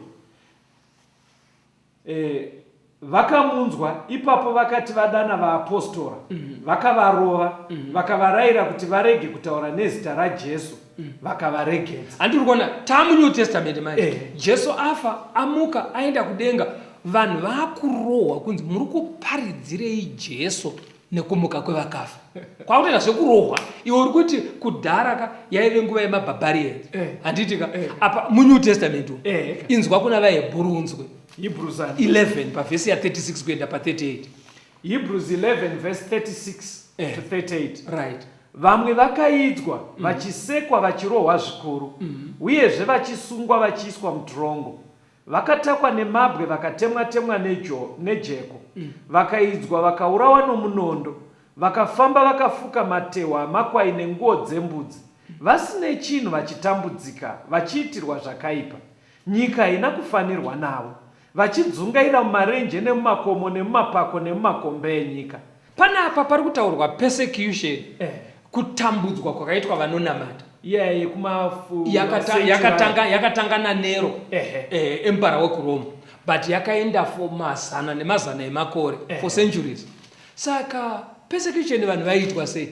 Vakamunzwa ipapo vakati vadana vaapostora, vakavarova, vakavarayira kuti varege kutaura nezita raJesu. Vakavaregedza. Handiri kuona tamunew testament manje. Jesu afa, amuka, aenda kudenga, vanhu vakurohwa kunzi muri kuparidzirei Jesu nekumuka kwevakafa. Kwakutoita zvekurohwa. Iwe uri kuti kudhara ka yaive nguva yemabarbarians. Handiti ka? Apa munew testament umu. Inzwa kuna vaHebhuru unzwe. Hebrews 11 pavhesi ya 36 kuenda pa 38. Hebrews 11 verse 36 to 38. Right. Vamwe vakaidzwa, vachisekwa, vachirohwa zvikuru, uyezve vachisungwa vachiiswa mutirongo. Vakatakwa nemabwe, vakatemwa-temwa nejeko, vakaidzwa, vakaurawa nomunondo. Vakafamba vakafuka matehwa amakwai nenguo dzembudzi, vasine chinhu, vachitambudzika, vachiitirwa zvakaipa. Nyika haina kufanirwa navo. Vachidzungaira mumarenje nemumakomo nemumapako nemumakomba enyika. Panapa pari kutaurwa persecution, kutambudzwa kwakaitwa vanonamata. Iya yekuma Yakatanga, yakatanga naNero, emperor wekuRoma, but yakaenda for mazana nemazana emakore, for centuries. Saka persecution vanhu vaiitwa sei?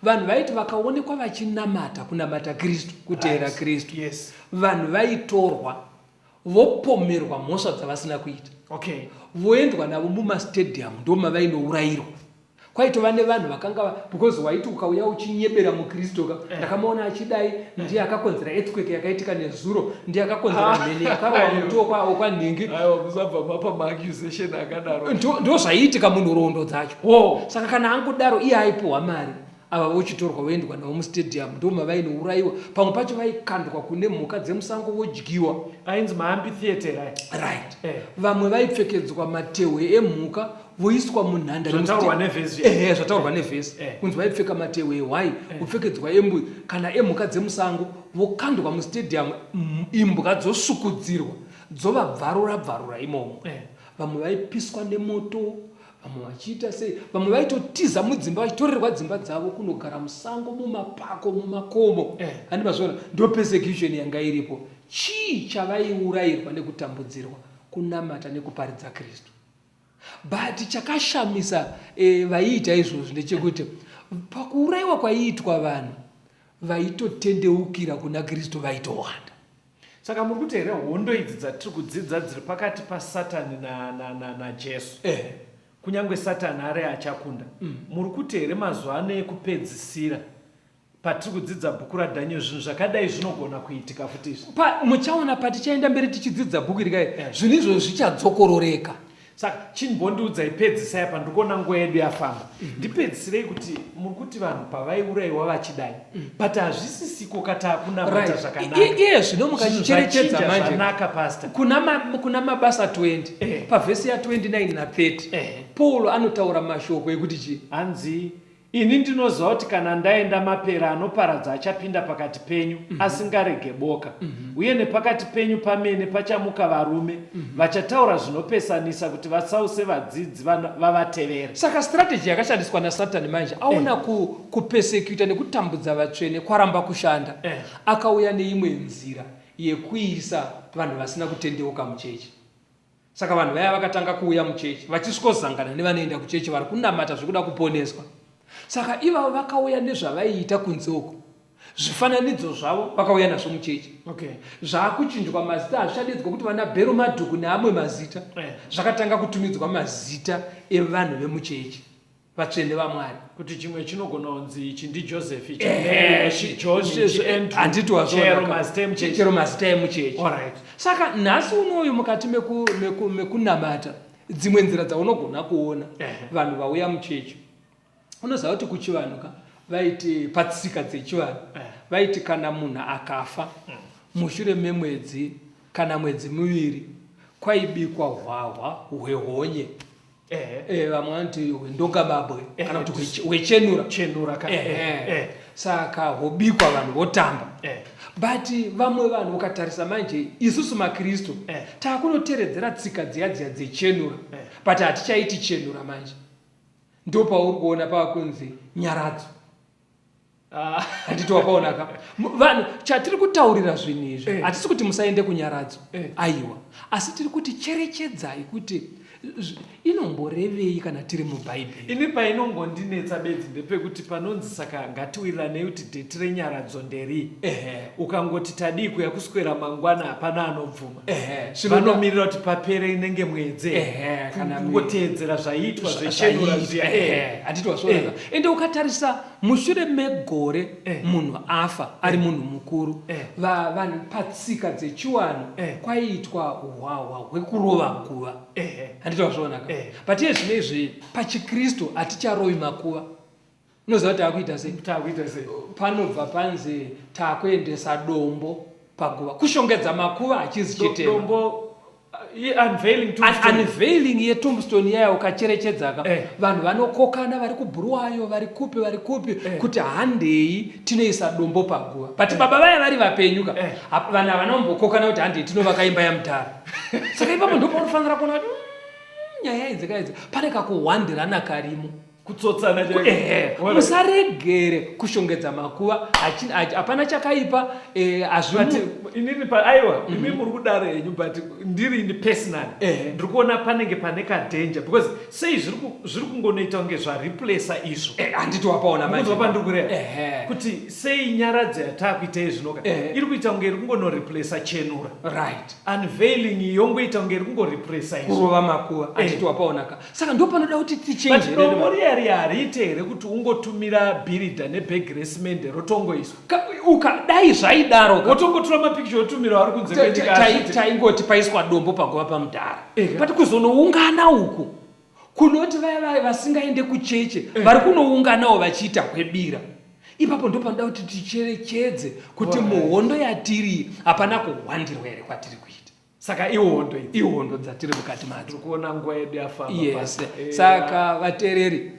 Vanhu vaiti vakaonekwa vachinamata, kunamata Kristu, kuteera Kristu, vanhu vaitorwa vopomerwa mhosva dzavasina kuita. Voendwa navo mumastadium, ndomavainourayirwa. Kwaitova nevanhu vakanga, because waiti ukauya uchinyebera muKristu ka, ndakamuona achidai, ndiye akakonzera earthquake yakaitika nezuro, ndiye akakonzera mheni yakarova muti wokwanhingi. Aiwa, musabva mapa maaccusation akadaro. Ndo zvaiitika munhoroondo dzacho. Saka kana angodaro iye aipuhwa mari, ava vochitorwa voendwa navo mustadium, ndomavainourayiwa. Pamwe pacho vaikandwa kune mhuka dzemusango vodyiwa. Ainzi maamphitheatre aya. Right. Vamwe vaipfekedzwa matehwe emhuka voiswa munhandare. Zvataurwa nevhesi. Ehe, zvataurwa nevhesi. Kunzi vaipfeka matehwe ehwai, kupfekedzwa embudzi kana emhuka dzemusango, vokandwa mustadium, imbwa dzosukudzirwa, dzovabvarura bvarura imomo. Vamwe vaipiswa nemoto, vamwe vachiita sei, vamwe vaitotiza mudzimba vachitorerwa dzimba dzavo kunogara musango, mumapako, mumakomo. Handi mazviona? Ndo persecution yanga iripo. Chii chavaiurayirwa nekutambudzirwa? Kunamata nekuparidza Kristu. But chakashamisa vaiita izvozvi ndechekuti pakuurayiwa kwaiitwa vanhu vaitotendeukira kuna Kristu vaitowanda. Saka muri kuti here hondo idzi dzatiri kudzidza dziri pakati paSatani naJesu, kunyange Satani ari achakunda, muri kuti here mazuva ano ekupedzisira patiri kudzidza bhuku raDaniel zvinhu zvakadai zvinogona kuitika futi izvi? Muchaona patichaenda mberi tichidzidza bhuku iri kai, zvinhu izvozvo zvichadzokororeka. Saka chimbondiudzai, pedzisai apa, ndiri kuona nguva yedu yafamba. Ndipedzisirei kuti muri kuti vanhu pavaiurayiwa vachidai, but hazvisisiko katakunamata zvakanaka. Iye zvino mukachicherechedza Zvinhu manje, zvakanaka, Pastor. Kuna Mabasa 20, pavhesi ya 29 na 30, Paul anotaura mashoko ekuti chii? Hanzi, ini ndinoziva kuti kana ndaenda mapera anoparadza achapinda pakati penyu, asingarege boka. Uye nepakati penyu pamene pachamuka varume vachataura zvinopesanisa kuti vatsause vadzidzi vavatevere. Saka strategy yakashandiswa naSatani manje, aona kupesecuta nekutambudza vatsvene kwaramba kushanda, akauya neimwe nzira yekuisa vanhu vasina kutendeuka muchechi. Saka vanhu vaya vakatanga kuuya muchechi vachisvikozangana nevanoenda kuchechi vari kunamata zvekuda kuponeswa. Saka ivavo vakauya nezvavaiita kunze uko, zvifananidzo zvavo vakauya nazvo muchechi. Zvakuchinjwa mazita, hazvichadedzwa kuti vana Bhero Madhuku neamwe mazita. Zvakatanga kutumidzwa mazita evanhu vemuchechi, vatsvene vaMwari. Kuti chimwe chinogona kunzi ichi ndiJoseph, ichi Mary, ichi John, ichi Andrew. Handiti wazviona Chero ka? mazita emuchechi. Chero mazita emuchechi. Saka nhasi unoyu mukati mekunamata, dzimwe nzira dzaunogona kuona vanhu vauya muchechi. Unoziva kuti kuchivanhu ka, vaiti patsika dzechivanhu, vaiti kana munhu akafa, mushure memwedzi kana mwedzi miviri, kwaibikwa hwahwa hwehonye. Vamwe vanoti hwendongamabwe, kana kuti hwechenura. Chenura ka. Saka hobikwa, vanhu votamba. But vamwe vanhu ukatarisa manje, isusu maKristu takunoteredzera tsika dziya dziya dzechenura, but hatichaiti chenura manje. Ndo pauri kuona pakunzi nyaradzo. Handiti wapaona ka? Vanhu, chatiri kutaurira zvinhu izvi, hatisi kuti musaende kunyaradzo, aiwa, asi tiri kuti cherechedzai kuti Inomborevei kana tiri mubhaibheri? Ini painongondinetsa bedzi ndepekuti panonzi saka ngatiwiriranei kuti dheti renyaradzo nderii. Ukangoti tadii kuya kuswera mangwana hapana anobvuma. Vanomirira kuti papere inenge mwedzi kungoteedzera zvaiitwa zvechenura zviya. Handiti wazviona? Ende ukatarisa mushure megore munhu afa ari munhu mukuru, vanhu patsika dzechiwanhu kwaiitwa hwahwa hwekurova guva. Handiti wazviona ka? But iye zvino izvi pachikristu haticharovi makuva. Unoziva kuti taakuita sei? Taakuita sei? Panobva panzi taakuendesa dombo paguva. Kushongedza makuva hachizi chitema. Dombo unveiling tombstone. Unveiling yetombstone yaya ukacherechedzaka vanhu vanokokana vari kubhuruwayo vari kupi vari kupi kuti handei tinoisa dombo paguva but baba vaya vari vapenyu ka vanhu havana kumbokokana kuti handei tinovaka imba yamudhara. Saka ipapo ndopaunofanira kuona kuti nyaya idzi kaidzi pane kakuhwandirana karimo. Kutsotsana chaiko. Ehe, musaregere kushongedza makuva, hapana chakaipa, hazvi But inini pa aiwa, imi muri kudaro henyu but ndiri ini personally ndiri kuona panenge pane kadanger because sei zviri kungonoita kunge zvareplacer izvo. Handiti wapaona manje. Mukunzwa pandiri kureva? Kuti sei nyaradzo yataakuita izvinoka iri kuita kunge iri kungonoreplacer chenura. Unveiling yongoita kunge iri kungoreplacer izvo. Kurova makuva, handiti wapaona ka. Saka ndopanoda kuti tichenjerere. But dombo riya riya hariite here kuti ungotumira bhiridha nebhegi resimende rotongoiswa? Uka dai zvaidaro ka. Wotongotora mapikicha wotumira vari kunze kwenyika azviite. Taingoti paiswa dombo paguva pamudhara. But kuzonoungana uku kunoti vaya vaya vasingaende kucheche vari kunounganawo vachiita hwebira. Ipapo ndopanoda kuti ticherechedze kuti muhondo yatiri hapana kuhwandirwa here kwatiri kuita. Saka ihondo idzi. Ihondo dzatiri mukati madzo. Tiri kuona nguva yedu yafamba. Yes. Saka vateereri,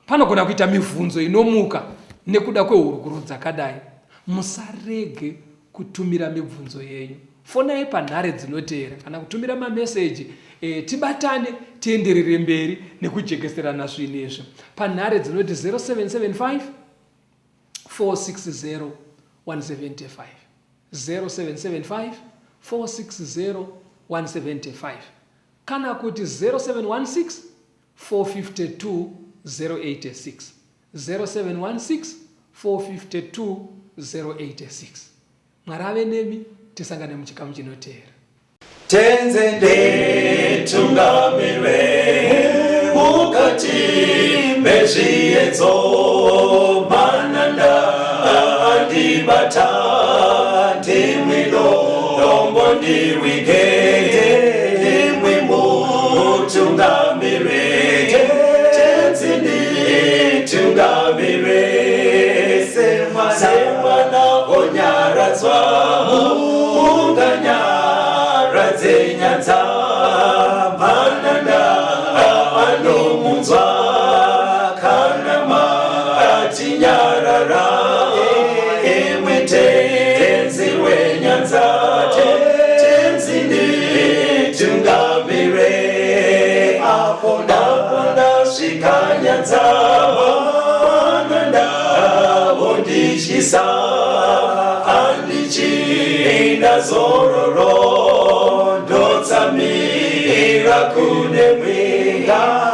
panogona kuita mibvunzo inomuka nekuda kwehurukuro dzakadai. Musarege kutumira mibvunzo yenyu. Fonai panhare dzinoteera kana kutumira mameseji, tibatane tienderere mberi nekujekeserana zvinhu izvi panhare dzinoti 0775 460 175. 0775 460 175 kana kuti 0716 452 086, 0716 452 086. Mwari ave nemi, tisangane muchikamu chinoteera. Tenze nditungamire mukati mezviedzo, mananda andibata, ndimwi dombo ndiwige, ndimwi mutungamire. Tenzi nditungamire semwana onyaradzwa unganyaradze nyanza, mananda anomunzwa kana matinyarara, imwi Tenzi wenyanza, Tenzi nditungamire apo ndasvika nyanza, mananda ondityisa, andichina zororo, ndotsamira kune mwenga.